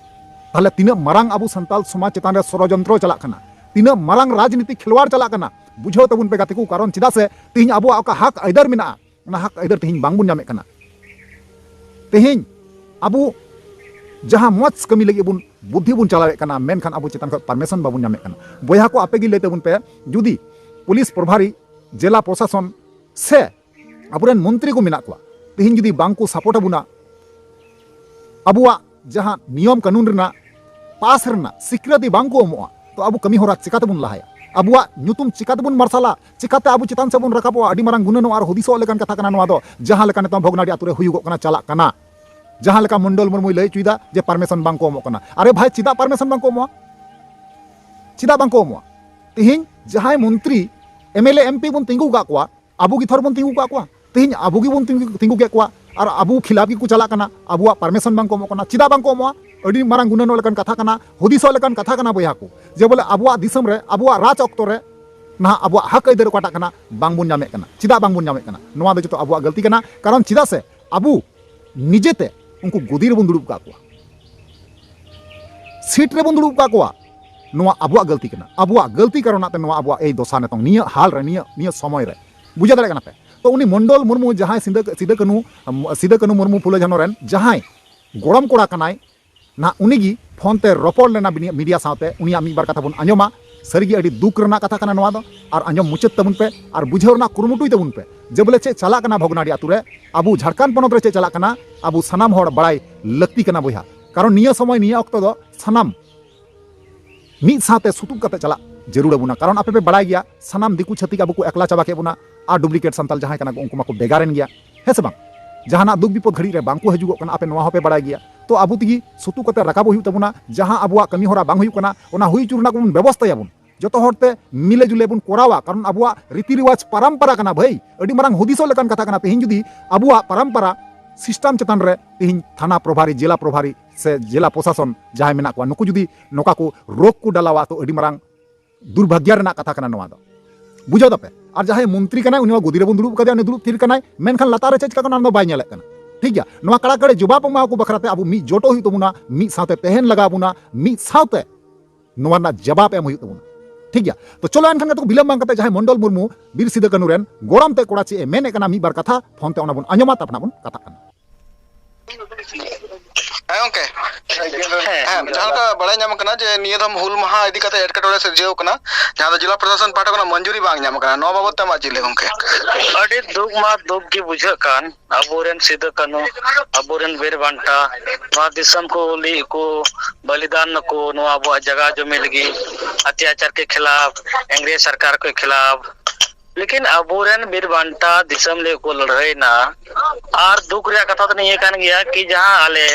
ᱛᱟᱦᱞᱮ ᱛᱤᱱᱟᱹᱜ ᱢᱟᱨᱟᱝ ᱟᱵᱚ ᱥᱟᱱᱛᱟᱞ ᱥᱚᱢᱟᱡᱽ ᱪᱮᱛᱟᱱ ᱨᱮ ᱥᱚᱲᱚᱡᱚᱱᱛᱨᱚ ᱪᱟᱞᱟᱜ ᱠᱟᱱᱟ, ᱛᱤᱱᱟᱹᱜ ᱢᱟᱨᱟᱝ ᱨᱟᱡᱽᱱᱤᱛᱤ ᱠᱷᱮᱞᱣᱟᱲ ᱪᱟᱞᱟᱜ ᱠᱟᱱᱟ, ᱵᱩᱡᱷᱟᱹᱣ ᱛᱟᱵᱚᱱ ᱯᱮ ᱜᱟᱛᱮ ᱠᱚ᱾ ᱠᱟᱨᱚᱱ ᱪᱮᱫᱟᱜ ᱥᱮ ᱛᱮᱦᱮᱧ ᱟᱵᱚᱣᱟᱜ ᱚᱠᱟ ᱦᱚᱠ ᱟᱹᱭᱫᱟᱹᱨ ᱢᱮᱱᱟᱜᱼᱟ, ᱚᱱᱟ ᱦᱚᱠ ᱟᱹᱭᱫᱟᱹᱨ ᱛᱮᱦᱮᱧ ᱵᱟᱝᱵᱚᱱ ᱧᱟᱢᱮᱫ ᱠᱟᱱᱟ᱾ ᱛᱮᱦᱮᱧ ᱟᱵᱚ ᱡᱟᱦᱟᱸ ᱢᱚᱡᱽ ᱠᱟᱹᱢᱤ ᱞᱟᱹᱜᱤᱫ ᱵᱚᱱ ᱵᱩᱫᱽᱫᱷᱤ ᱵᱚᱱ ᱪᱟᱞᱟᱣᱮᱫ ᱠᱟᱱᱟ, ᱢᱮᱱᱠᱷᱟᱱ ᱟᱵᱚ ᱪᱮᱛᱟᱱ ᱠᱷᱚᱱ ᱯᱟᱨᱢᱤᱥᱚᱱ ᱵᱟᱵᱚᱱ ᱧᱟᱢᱮᱫ ᱠᱟᱱᱟ᱾ ᱵᱚᱭᱦᱟ ᱠᱚ, ᱟᱯᱮ ᱜᱮ ᱞᱟᱹᱭ ᱛᱟᱵᱚᱱ ᱯᱮ, ᱡᱩᱫᱤ ᱯᱩᱞᱤᱥ ᱯᱨᱚᱵᱷᱟᱨᱤ, ᱡᱮᱞᱟ ᱯᱨᱚᱥᱟᱥᱚᱱ ᱥᱮ ᱟᱵᱚᱨᱮᱱ ᱢᱚᱱᱛᱨᱤ ᱠᱚ ᱢᱮᱱᱟᱜ ᱠᱚᱣᱟ, ᱛᱮᱦᱮᱧ ᱡᱩᱫᱤ ᱵᱟᱝ ᱠᱚ ᱥᱟᱯᱳᱨᱴ ᱟᱵᱚᱱᱟ, ᱟᱵᱚᱣᱟᱜ ᱡᱟᱦᱟᱸ ᱱᱤᱭᱚᱢ ᱠᱟᱹᱱᱩᱱ ᱨᱮᱱᱟᱜ ᱯᱟᱥ ᱨᱮᱱᱟᱜ ᱥᱤᱠᱨᱟᱹᱛᱤ ᱵᱟᱝ ᱠᱚ ᱮᱢᱚᱜᱼᱟ, ᱛᱚ ᱟᱵᱚ ᱠᱟᱹᱢᱤ ᱦᱚᱨᱟ ᱪᱤᱠᱟᱛᱮᱵᱚᱱ ᱞᱟᱦᱟᱭᱟ? ᱟᱵᱚᱣᱟᱜ ᱧᱩᱛᱩᱢ ᱪᱤᱠᱟᱛᱮᱵᱚᱱ ᱢᱟᱨᱥᱟᱞᱟ? ᱪᱤᱠᱟᱛᱮ ᱟᱵᱚ ᱪᱮᱛᱟᱱ ᱥᱮᱫ ᱵᱚᱱ ᱨᱟᱠᱟᱵᱚᱜᱼᱟ? ᱟᱹᱰᱤ ᱢᱟᱨᱟᱝ ᱜᱩᱱᱟᱹᱱᱚᱜ ᱟᱨ ᱦᱩᱫᱤᱥᱚᱜ ᱞᱮᱠᱟᱱ ᱠᱟᱛᱷᱟ ᱠᱟᱱᱟ ᱱᱚᱣᱟ ᱫᱚ᱾ ᱡᱟᱦᱟᱸ ᱞᱮᱠᱟ ᱱᱤᱛᱚᱝ ᱵᱷᱚᱜᱽᱱᱟᱰᱤ ᱟᱛᱳ ᱨᱮ ᱦᱩᱭᱩᱜᱚᱜ ᱠᱟᱱᱟ, ᱪᱟᱞᱟᱜ ᱠᱟᱱᱟ, ᱡᱟᱦᱟᱸ ᱞᱮᱠᱟ ᱢᱚᱱᱰᱚᱞ ᱢᱩᱨᱢᱩᱭ ᱞᱟᱹᱭ ᱦᱚᱪᱚᱭᱮᱫᱟ ᱡᱮ ᱯᱟᱨᱢᱤᱥᱚᱱ ᱵᱟᱝ ᱠᱚ ᱮᱢᱚᱜ ᱠᱟᱱᱟ᱾ ᱟᱨᱮ ᱵᱷᱟᱭ, ᱪᱮᱫᱟᱜ ᱯᱟᱨᱢᱤᱥᱚᱱ ᱵᱟᱝ ᱠᱚ ᱮᱢᱚᱜᱼᱟ? ᱪᱮᱫᱟᱜ ᱵᱟᱝ ᱠᱚ ᱮᱢᱚᱜᱼᱟ? ᱛᱮᱦᱮᱧ ᱡᱟᱦᱟᱸᱭ ᱢᱚᱱᱛᱨᱤ, M L A, M P ᱵᱚᱱ ᱛᱤᱸᱜᱩ ᱟᱠᱟᱫ ᱠᱚᱣᱟ, ᱟᱵᱚ ᱜᱮ ᱛᱷᱚᱨ ᱵᱚᱱ ᱛᱤᱸᱜᱩ ᱟᱠᱟᱫ ᱠᱚᱣᱟ᱾ ᱛᱮᱦᱮᱧ ᱟᱵᱚ ᱜᱮᱵᱚᱱ ᱛᱤᱸᱜᱩ, ᱛᱤᱸᱜᱩ ᱠᱮᱫ ᱠᱚᱣᱟ ᱟᱨ ᱟᱵᱚ ᱠᱷᱤᱞᱟᱯ ᱜᱮᱠᱚ ᱪᱟᱞᱟᱜ ᱠᱟᱱᱟ, ᱟᱵᱚᱣᱟᱜ ᱯᱟᱨᱢᱤᱥᱚᱱ ᱵᱟᱝ ᱠᱚ ᱮᱢᱚᱜ ᱠᱟᱱᱟ᱾ ᱪᱮᱫᱟᱜ ᱵᱟᱝ ᱠᱚ ᱮᱢᱚᱜᱼᱟ? ᱟᱹᱰᱤ ᱢᱟᱨᱟᱝ ᱜᱩᱱᱟᱹᱱᱚᱜ ᱞᱮᱠᱟᱱ ᱠᱟᱛᱷᱟ ᱠᱟᱱᱟ, ᱦᱩᱫᱤᱥᱚᱜ ᱞᱮᱠᱟᱱ ᱠᱟᱛᱷᱟ ᱠᱟᱱᱟ ᱵᱚᱭᱦᱟ ᱠᱚ, ᱡᱮ ᱵᱚᱞᱮ ᱟᱵᱚᱣᱟᱜ ᱫᱤᱥᱚᱢ ᱨᱮ, ᱟᱵᱚᱣᱟᱜ ᱨᱟᱡᱽ ᱚᱠᱛᱚ ᱨᱮ ᱱᱟᱦᱟᱜ ᱟᱵᱚᱣᱟᱜ ᱦᱚᱠ ᱟᱹᱭᱫᱟᱹᱨ ᱚᱠᱟᱴᱟᱜ ᱠᱟᱱᱟ, ᱵᱟᱝ ᱵᱚᱱ ᱧᱟᱢᱮᱫ ᱠᱟᱱᱟ᱾ ᱪᱮᱫᱟᱜ ᱵᱟᱝ ᱵᱚᱱ ᱧᱟᱢᱮᱫ ᱠᱟᱱᱟ? ᱱᱚᱣᱟ ᱫᱚ ᱡᱚᱛᱚ ᱟᱵᱚᱣᱟᱜ ᱜᱟᱹᱞᱛᱤ ᱠᱟᱱᱟ᱾ ᱠᱟᱨᱚᱱ ᱪᱮᱫᱟᱜ ᱥᱮ ᱟᱵᱚ ᱱᱤᱡᱮᱛᱮ ᱩᱱᱠᱩ ᱜᱚᱫᱤ ᱨᱮᱵᱚᱱ ᱫᱩᱲᱩᱵ ᱟᱠᱟᱫ ᱠᱚᱣᱟ, ᱥᱤᱴ ᱨᱮᱵᱚᱱ ᱫᱩᱲᱩᱵ ᱟᱠᱟᱫ ᱠᱚᱣᱟ᱾ ᱱᱚᱣᱟ ᱟᱵᱚᱣᱟᱜ ᱜᱟᱹᱞᱛᱤ ᱠᱟᱱᱟ᱾ ᱟᱵᱚᱣᱟᱜ ᱜᱟᱹᱞᱛᱤ ᱠᱟᱨᱚᱱᱟᱜ ᱛᱮ ᱱᱚᱣᱟ ᱟᱵᱚᱣᱟᱜ ᱮᱭ ᱫᱚᱥᱟ ᱱᱤᱛᱚᱝ ᱱᱤᱭᱟᱹ ᱦᱟᱞ ᱨᱮ, ᱱᱤᱭᱟᱹ, ᱱᱤᱭᱟᱹ ᱥᱚᱢᱚᱭ ᱨᱮ᱾ ᱵᱩᱡᱷᱟᱹᱣ ᱫᱟᱲᱮᱭᱟᱜ ᱠᱟᱱᱟ ᱯᱮ? ᱛᱚ ᱩᱱᱤ ᱢᱚᱱᱰᱚᱞ ᱢᱩᱨᱢᱩ ᱡᱟᱦᱟᱸᱭ ᱥᱤᱫᱟᱹ, ᱥᱤᱫᱟᱹ ᱠᱟᱹᱱᱦᱩ, ᱥᱤᱫᱟᱹ ᱠᱟᱹᱱᱦᱩ ᱢᱩᱨᱢᱩ ᱯᱷᱩᱞᱟᱹ ᱡᱷᱟᱱᱚ ᱨᱮᱱ ᱡᱟᱦᱟᱸᱭ ᱜᱚᱲᱚᱢ ᱠᱚᱲᱟ ᱠᱟᱱᱟᱭ, ᱱᱟᱦᱟᱜ ᱩᱱᱤ ᱜᱮ ᱯᱷᱳᱱ ᱛᱮ ᱨᱚᱯᱚᱲ ᱞᱮᱱᱟ ᱢᱤᱰᱤᱭᱟ ᱥᱟᱶᱛᱮ᱾ ᱩᱱᱤᱭᱟᱜ ᱢᱤᱫ ᱵᱟᱨ ᱠᱟᱛᱷᱟ ᱵᱚᱱ ᱟᱸᱡᱚᱢᱟ᱾ ᱥᱟᱹᱨᱤ ᱜᱮ ᱟᱹᱰᱤ ᱫᱩᱠ ᱨᱮᱱᱟᱜ ᱠᱟᱛᱷᱟ ᱠᱟᱱᱟ ᱱᱚᱣᱟ ᱫᱚ, ᱟᱨ ᱟᱸᱡᱚᱢ ᱢᱩᱪᱟᱹᱫ ᱛᱟᱵᱚᱱ ᱯᱮ ᱟᱨ ᱵᱩᱡᱷᱟᱹᱣ ᱨᱮᱱᱟᱜ ᱠᱩᱨᱩᱢᱩᱴᱩᱭ ᱛᱟᱵᱚᱱ ᱯᱮ ᱡᱮ ᱵᱚᱞᱮ ᱪᱮᱫ ᱪᱟᱞᱟᱜ ᱠᱟᱱᱟ ᱵᱷᱚᱜᱽᱱᱟᱰᱤ ᱟᱛᱳ ᱨᱮ, ᱟᱵᱚ ᱡᱷᱟᱲᱠᱷᱚᱸᱰ ᱯᱚᱱᱚᱛ ᱨᱮ ᱪᱮᱫ ᱪᱟᱞᱟᱜ ᱠᱟᱱᱟ, ᱟᱵᱚ ᱥᱟᱱᱟᱢ ᱦᱚᱲ ᱵᱟᱲᱟᱭ ᱞᱟᱹᱠᱛᱤ ᱠᱟᱱᱟ ᱵᱚᱭᱦᱟ᱾ ᱠᱟᱨᱚᱱ ᱱᱤᱭᱟᱹ ᱥᱚᱢᱚᱭ, ᱱᱤᱭᱟᱹ ᱚᱠᱛᱚ ᱫᱚ ᱥᱟᱱᱟᱢ ᱢᱤᱫ ᱥᱟᱶᱛᱮ ᱥᱩᱛᱩᱜ ᱠᱟᱛᱮ ᱪᱟᱞᱟᱜ ᱡᱟᱹᱨᱩᱲ ᱟᱵᱚᱱᱟ᱾ ᱠᱟᱨᱚᱱ ᱟᱯᱮ ᱯᱮ ᱵᱟᱲᱟᱭ ᱜᱮᱭᱟ, ᱥᱟᱱᱟᱢ ᱫᱤᱠᱩ ᱪᱷᱟᱹᱛᱤᱠ ᱟᱵᱚ ᱠᱚ ᱮᱠᱞᱟ ᱪᱟᱵᱟ ᱠᱮᱫ ᱵᱚᱱᱟ, ᱟᱨ ᱰᱩᱯᱞᱤᱠᱮᱴ ᱥᱟᱱᱛᱟᱞ ᱡᱟᱦᱟᱸᱭ ᱠᱟᱱᱟ ᱠᱚ, ᱩᱱᱠᱩ ᱢᱟᱠᱚ ᱵᱷᱮᱜᱟᱨᱮᱱ ᱜᱮᱭᱟ, ᱦᱮᱸ ᱥᱮ ᱵᱟᱝ? ᱡᱟᱦᱟᱱᱟᱜ ᱫᱩᱠ ᱵᱤᱯᱚᱫ ᱜᱷᱟᱹᱲᱤᱡ ᱨᱮ ᱵᱟᱝ ᱠᱚ ᱦᱤᱡᱩᱜᱚᱜ ᱠᱟᱱᱟ, ᱟᱯᱮ ᱱᱚᱣᱟ ᱦᱚᱸᱯᱮ ᱵᱟᱲᱟᱭ ᱜᱮᱭᱟ᱾ ᱛᱚ ᱟᱵᱚ ᱛᱮᱜᱮ ᱥᱩᱛᱩᱜ ᱠᱟᱛᱮ ᱨᱟᱠᱟᱵᱚᱜ ᱦᱩᱭᱩᱜ ᱛᱟᱵᱚᱱᱟ᱾ ᱡᱟᱦᱟᱸ ᱟᱵᱚᱣᱟᱜ ᱠᱟᱹᱢᱤ ᱦᱚᱨᱟ ᱵᱟᱝ ᱦᱩᱭᱩᱜ ᱠᱟᱱᱟ, ᱚᱱᱟ ᱦᱩᱭ ᱦᱚᱪᱚ ᱨᱮᱱᱟᱜ ᱵᱚᱱ ᱵᱮᱵᱚᱥᱛᱟᱭᱟᱵᱚᱱ᱾ ᱡᱚᱛᱚ ᱦᱚᱲ ᱛᱮ ᱢᱤᱞᱮ ᱡᱩᱞᱮ ᱵᱚᱱ ᱠᱚᱨᱟᱣᱟ, ᱠᱟᱨᱚᱱ ᱟᱵᱚᱣᱟᱜ ᱨᱤᱛᱤ ᱨᱮᱣᱟᱡᱽ ᱯᱟᱨᱟᱢᱯᱟᱨᱟ ᱠᱟᱱᱟ ᱵᱷᱟᱹᱭ᱾ ᱟᱹᱰᱤ ᱢᱟᱨᱟᱝ ᱦᱩᱫᱤᱥᱚᱜ ᱞᱮᱠᱟᱱ ᱠᱟᱛᱷᱟ ᱠᱟᱱᱟ᱾ ᱛᱮᱦᱮᱧ ᱡᱩᱫᱤ ᱟᱵᱚᱣᱟᱜ ᱯᱟᱨᱟᱢᱯᱟᱨᱟ ᱥᱤᱥᱴᱟᱢ ᱪᱮᱛᱟᱱ ᱨᱮ ᱛᱮᱦᱮᱧ ᱛᱷᱟᱱᱟ ᱯᱨᱚᱵᱷᱟᱨᱤ, ᱡᱮᱞᱟ ᱯᱨᱚᱵᱷᱟᱨᱤ ᱥᱮ ᱡᱮᱞᱟ ᱯᱨᱚᱥᱟᱥᱚᱱ ᱡᱟᱦᱟᱸᱭ ᱢᱮᱱᱟᱜ ᱠᱚᱣᱟ, ᱱᱩᱠᱩ ᱡᱩᱫᱤ ᱱᱚᱝᱠᱟ ᱠᱚ ᱨᱳᱜᱽ ᱠᱚ ᱰᱟᱞᱟᱣᱟ, ᱛᱚ ᱟᱹᱰᱤ ᱢᱟᱨᱟᱝ ᱫᱩᱨᱵᱷᱟᱜᱽᱭᱟ ᱨᱮᱱᱟᱜ ᱠᱟᱛᱷᱟ ᱠᱟᱱᱟ ᱱᱚᱣᱟ ᱫᱚ᱾ ᱵᱩᱡᱷᱟᱹᱣ ᱫᱟᱯᱮ? ᱟᱨ ᱡᱟᱦᱟᱸᱭ ᱢᱚᱱᱛᱨᱤ ᱠᱟᱱᱟᱭ, ᱩᱱᱤ ᱢᱟ ᱜᱚᱫᱤ ᱨᱮᱵᱚᱱ ᱫᱩᱲᱩᱵ ᱠᱟᱫᱮᱭᱟ, ᱩᱱᱤ ᱫᱩᱲᱩᱵ ᱛᱷᱤᱨ ᱠᱟᱱᱟᱭ, ᱢᱮᱱᱠᱷᱟᱱ ᱞᱟᱛᱟᱨ ᱨᱮ ᱪᱮᱫ ᱪᱤᱠᱟ ᱠᱟᱱᱟ, ᱚᱱᱟ ᱫᱚ ᱵᱟᱭ ᱧᱮᱞᱮᱫ ᱠᱟᱱᱟ᱾ ᱴᱷᱤᱠ ᱜᱮᱭᱟ, ᱱᱚᱣᱟ ᱠᱟᱲᱟ ᱠᱟᱲᱤ ᱡᱚᱵᱟᱵ ᱮᱢᱟᱣᱟᱠᱚ ᱵᱟᱠᱷᱨᱟ ᱛᱮ ᱟᱵᱚ ᱢᱤᱫ ᱡᱚᱴᱚᱜ ᱦᱩᱭᱩᱜ ᱛᱟᱵᱚᱱᱟ, ᱢᱤᱫ ᱥᱟᱶᱛᱮ ᱛᱟᱦᱮᱱ ᱞᱟᱜᱟᱣ ᱵᱚᱱᱟ, ᱢᱤᱫ ᱥᱟᱶᱛᱮ ᱱᱚᱣᱟ ᱨᱮᱱᱟᱜ ᱡᱚᱵᱟᱵ ᱮᱢ ᱦᱩᱭᱩᱜ ᱛᱟᱵᱚᱱᱟ᱾ ᱴᱷᱤᱠ ᱜᱮᱭᱟ, ᱛᱚ ᱪᱚᱞᱚ ᱮᱱᱠᱷᱟᱱ ᱜᱟᱛᱮ ᱠᱚ, ᱵᱤᱞᱚᱢ ᱵᱟᱝ ᱠᱟᱛᱮ ᱡᱟᱦᱟᱸᱭ ᱢᱚᱱᱰᱚᱞ ᱢᱩᱨᱢᱩ ᱵᱤᱨ ᱥᱤᱫᱟᱹ ᱠᱟᱹᱱᱩ ᱨᱮᱱ ᱜᱚᱲᱚᱢ ᱛᱮ ᱠᱚᱲᱟ ᱪᱮᱫ ᱮ ᱢᱮᱱᱮᱫ ᱠᱟᱱᱟ, ᱢᱤᱫ ᱵᱟᱨ ᱠᱟᱛᱷᱟ ᱯᱷᱳᱱ ᱛᱮ ᱚᱱᱟ ᱵᱚᱱ ᱟᱸᱡᱚᱢᱟ, ᱛᱟᱨᱯᱚᱨ ᱱᱟᱜ ᱵᱚᱱ ᱠᱟᱛᱷᱟᱜ ᱠᱟᱱᱟ᱾ ᱦᱮᱸ ᱜᱚᱝᱠᱮ, ᱦᱮᱸ, ᱡᱟᱦᱟᱸ ᱞᱮᱠᱟ ᱵᱟᱲᱟᱭ ᱧᱟᱢ ᱠᱟᱱᱟ ᱡᱮ ᱱᱤᱭᱟᱹ ᱫᱷᱟᱣ ᱦᱩᱞ ᱢᱟᱦᱟ ᱤᱫᱤ ᱠᱟᱛᱮ ᱮᱴᱠᱮᱴᱚᱬᱮ ᱥᱤᱨᱡᱟᱹᱣ ᱠᱟᱱᱟ, ᱡᱟᱦᱟᱸ ᱫᱚ ᱡᱮᱞᱟ ᱯᱨᱚᱥᱟᱥᱚᱱ ᱯᱟᱦᱴᱟ ᱠᱷᱚᱱᱟᱜ ᱢᱚᱧᱡᱩᱨᱤ ᱵᱟᱝ ᱧᱟᱢ ᱠᱟᱱᱟ, ᱱᱚᱣᱟ ᱵᱟᱵᱚᱛ ᱛᱮ ᱟᱢᱟᱜ ᱪᱮᱫ ᱞᱟᱹᱭ ᱜᱚᱝᱠᱮ? ᱟᱹᱰᱤ ᱫᱩᱠ ᱢᱟ ᱫᱩᱠ ᱜᱮ ᱵᱩᱡᱷᱟᱹᱜ ᱠᱟᱱ, ᱟᱵᱚᱨᱮᱱ ᱥᱤᱫᱩ ᱠᱟᱹᱱᱦᱩ, ᱟᱵᱚᱨᱮᱱ ᱵᱤᱨ ᱵᱟᱱᱴᱟ, ᱱᱚᱣᱟ ᱫᱤᱥᱚᱢ ᱠᱚ ᱞᱟᱹᱜᱤᱫ ᱠᱚ ᱵᱚᱞᱤᱫᱟᱱ ᱱᱟᱠᱚ, ᱱᱚᱣᱟ ᱟᱵᱚᱣᱟᱜ ᱡᱟᱭᱜᱟ ᱡᱚᱢᱤ ᱞᱟᱹᱜᱤᱫ, ᱚᱛᱛᱟᱪᱟᱨ ᱠᱮ ᱠᱷᱤᱞᱟᱯ, ᱤᱝᱨᱮᱡᱽ ᱥᱚᱨᱠᱟᱨ ᱠᱚ ᱠᱷᱤᱞᱟᱯ, ᱞᱮᱠᱤᱱ ᱟᱵᱚᱨᱮᱱ ᱵᱤᱨ ᱵᱟᱱᱴᱟ ᱫᱤᱥᱚᱢ ᱞᱟᱹᱜᱤᱫ ᱠᱚ ᱞᱟᱹᱲᱦᱟᱹᱭᱱᱟ᱾ ᱟᱨ ᱫᱩᱠ ᱨᱮᱭᱟᱜ ᱠᱟᱛᱷᱟ ᱫᱚ ᱱᱤᱭᱟᱹ ᱠᱟᱱ ᱜᱮᱭᱟ ᱠᱤ ᱡᱟᱦᱟᱸ ᱟᱞᱮ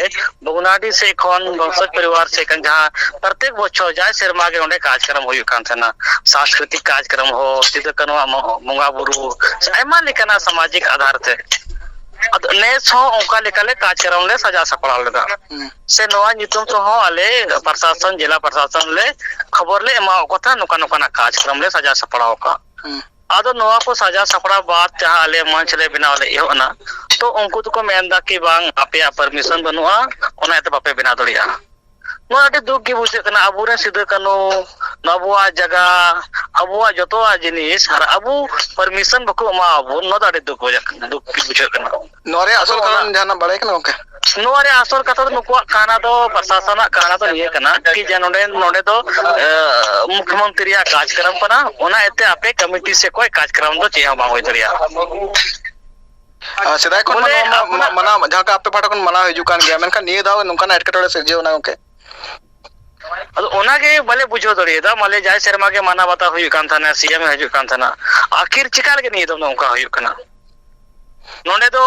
ᱵᱷᱚᱜᱽᱱᱟᱰᱤ ᱥᱮᱫ ᱠᱷᱚᱱ ᱵᱚᱝᱥᱚᱡᱽ ᱯᱚᱨᱤᱵᱟᱨ ᱥᱮᱫ ᱠᱷᱚᱱ ᱡᱟᱦᱟᱸ ᱯᱨᱚᱛᱮᱠ ᱵᱚᱪᱷᱚᱨ ᱡᱟᱭ ᱥᱮᱨᱢᱟ ᱜᱮ ᱚᱸᱰᱮ ᱠᱟᱨᱡᱚᱠᱨᱚᱢ ᱦᱩᱭᱩᱜ ᱠᱟᱱ ᱛᱟᱦᱮᱱᱟ, ᱥᱟᱝᱥᱠᱨᱤᱛᱤᱠ ᱠᱟᱨᱡᱚᱠᱨᱚᱢ ᱦᱚᱸ, ᱥᱤᱫᱩ ᱠᱟᱹᱱᱩᱣᱟᱜ ᱢᱚ-, ᱵᱚᱸᱜᱟ ᱵᱩᱨᱩ, ᱟᱭᱢᱟ ᱞᱮᱠᱟᱱᱟᱜ ᱥᱟᱢᱟᱡᱤᱠ ᱟᱫᱷᱟᱨ ᱛᱮ᱾ ᱟᱫᱚ ᱱᱮᱥ ᱦᱚᱸ ᱚᱱᱠᱟ ᱞᱮᱠᱟᱞᱮ ᱠᱟᱨᱡᱚᱠᱨᱚᱢ ᱞᱮ ᱥᱟᱡᱟᱣ ᱥᱟᱯᱲᱟᱣ ᱞᱮᱫᱟ᱾ ᱦᱩᱸ᱾ ᱥᱮ ᱱᱚᱣᱟ ᱧᱩᱛᱩᱢ ᱛᱮᱦᱚᱸ ᱟᱞᱮ ᱯᱨᱚᱥᱟᱥᱚᱱ, ᱡᱮᱞᱟ ᱯᱨᱚᱥᱟᱥᱚᱱ ᱞᱮ ᱠᱷᱚᱵᱚᱨ ᱞᱮ ᱮᱢᱟᱣᱟᱫ ᱠᱚ ᱛᱟᱦᱮᱸᱫ, ᱱᱚᱝᱠᱟ ᱱᱚᱝᱠᱟᱱᱟᱜ ᱠᱟᱨᱡᱚᱠᱨᱚᱢ ᱞᱮ ᱥᱟᱡᱟᱣ ᱥᱟᱯᱲᱟᱣ ᱟᱠᱟᱫ᱾ ᱦᱩᱸ᱾ ᱟᱫᱚ ᱱᱚᱣᱟ ᱠᱚ ᱥᱟᱡᱟᱣ ᱥᱟᱯᱲᱟᱣ ᱵᱟᱫ ᱡᱟᱦᱟᱸ ᱟᱞᱮ ᱢᱚᱧᱪ ᱞᱮ ᱵᱮᱱᱟᱣ ᱞᱮ ᱮᱦᱚᱵ ᱮᱱᱟ, ᱛᱚ ᱩᱱᱠᱩ ᱫᱚᱠᱚ ᱢᱮᱱ ᱮᱫᱟ ᱠᱤ ᱵᱟᱝ, ᱟᱯᱮᱭᱟᱜ ᱯᱟᱨᱢᱤᱥᱚᱱ ᱵᱟᱹᱱᱩᱜᱼᱟ, ᱚᱱᱟ ᱤᱭᱟᱹᱛᱮ ᱵᱟᱯᱮ ᱵᱮᱱᱟᱣ ᱫᱟᱲᱮᱭᱟᱜᱼᱟ᱾ ᱱᱚᱣᱟ ᱟᱹᱰᱤ ᱫᱩᱠ ᱜᱮ ᱵᱩᱡᱷᱟᱹᱜ ᱠᱟᱱᱟ᱾ ᱟᱵᱚᱨᱮᱱ ᱥᱤᱫᱩ ᱠᱟᱹᱱᱩ, ᱟᱵᱚᱣᱟᱜ ᱡᱟᱭᱜᱟ, ᱟᱵᱚᱣᱟᱜ ᱡᱚᱛᱚᱣᱟᱜ ᱡᱤᱱᱤᱥ, ᱟᱨ ᱟᱵᱚ ᱯᱟᱨᱢᱤᱥᱚᱱ ᱵᱟᱠᱚ ᱮᱢᱟ ᱟᱵᱚᱱ, ᱱᱚᱣᱟ ᱫᱚ ᱟᱹᱰᱤ ᱫᱩᱠ ᱵᱩᱡᱷᱟᱹᱜ, ᱫᱩᱠ ᱜᱮ ᱵᱩᱡᱷᱟᱹᱜ ᱠᱟᱱᱟ᱾ ᱱᱚᱣᱟ ᱨᱮᱭᱟᱜ ᱟᱫᱚ ᱟᱥᱚᱞ ᱚᱱᱟ ᱠᱟᱨᱚᱱ ᱡᱟᱦᱟᱱᱟᱜ ᱵᱟᱲᱟᱭ ᱠᱟᱱᱟ ᱜᱚᱝᱠᱮ? ᱱᱚᱣᱟ ᱨᱮᱭᱟᱜ ᱟᱥᱚᱞ ᱠᱟᱛᱷᱟ ᱫᱚ ᱱᱩᱠᱩᱣᱟᱜ ᱠᱟᱦᱱᱟ ᱫᱚ, ᱯᱨᱚᱥᱟᱥᱚᱱᱟᱜ ᱠᱟᱦᱱᱟ ᱫᱚ ᱱᱤᱭᱟᱹ ᱠᱟᱱᱟ ᱠᱤ ᱡᱮ ᱱᱚᱰᱮ, ᱱᱚᱰᱮ ᱫᱚ, ᱮ, ᱢᱩᱠᱷᱭᱚᱢᱚᱱᱛᱨᱤᱭᱟᱜ ᱠᱟᱨᱡᱚᱠᱨᱚᱢ ᱠᱟᱱᱟ, ᱚᱱᱟ ᱤᱭᱟᱹᱛᱮ ᱟᱯᱮ ᱠᱚᱢᱤᱴᱤ ᱥᱮᱫ ᱠᱷᱚᱱ ᱠᱟᱨᱡᱚᱠᱨᱚᱢ ᱫᱚ ᱪᱮᱫ ᱦᱚᱸ ᱵᱟᱝ ᱦᱩᱭ ᱫᱟᱲᱮᱭᱟᱜᱼᱟ᱾ ᱟᱨ ᱥᱮᱫᱟᱭ ᱠᱷᱚᱱ ᱢᱟ ᱵᱚᱞᱮ ᱱᱚᱣᱟ ᱢᱟ, ᱟᱯᱱᱟ- ᱢᱟᱱᱟᱣ, ᱡᱟᱦᱟᱸ ᱞᱮᱠᱟ ᱟᱯᱮ ᱯᱟᱦᱴᱟ ᱠᱷᱚᱱ ᱢᱟᱱᱟᱣ ᱦᱤᱡᱩᱜ ᱠᱟᱱ ᱜᱮᱭᱟ, ᱢᱮᱱᱠᱷᱟᱱ ᱱᱤᱭᱟᱹ ᱫᱷᱟᱣ ᱱᱚᱝᱠᱟᱱᱟᱜ ᱮᱴᱠᱮᱴᱚᱬᱮ ᱥᱤᱨᱡᱟᱹᱣ ᱮᱱᱟ ᱜᱚᱝᱠᱮ? ᱟᱫᱚ ᱚᱱᱟᱜᱮ ᱵᱟᱞᱮ ᱵᱩᱡᱷᱟᱹᱣ ᱫᱟᱲᱮᱭᱟᱫᱟ᱾ ᱢᱟᱞᱮ ᱡᱟᱭ ᱥᱮᱨᱢᱟ ᱜᱮ ᱢᱟᱱᱟᱣ ᱵᱟᱛᱟᱣ ᱦᱩᱭᱩᱜ ᱠᱟᱱ ᱛᱟᱦᱮᱱᱟ, ᱥᱤ ᱮᱢ ᱮ ᱦᱤᱡᱩᱜ ᱠᱟᱱ ᱛᱟᱦᱮᱱᱟ, ᱟᱹᱠᱷᱤᱨ ᱪᱤᱠᱟ ᱞᱟᱹᱜᱤᱫ ᱱᱤᱭᱟᱹ ᱫᱚᱢ ᱱᱚᱝᱠᱟ ᱦᱩᱭᱩᱜ ᱠᱟᱱᱟ? ᱱᱚᱰᱮ ᱫᱚ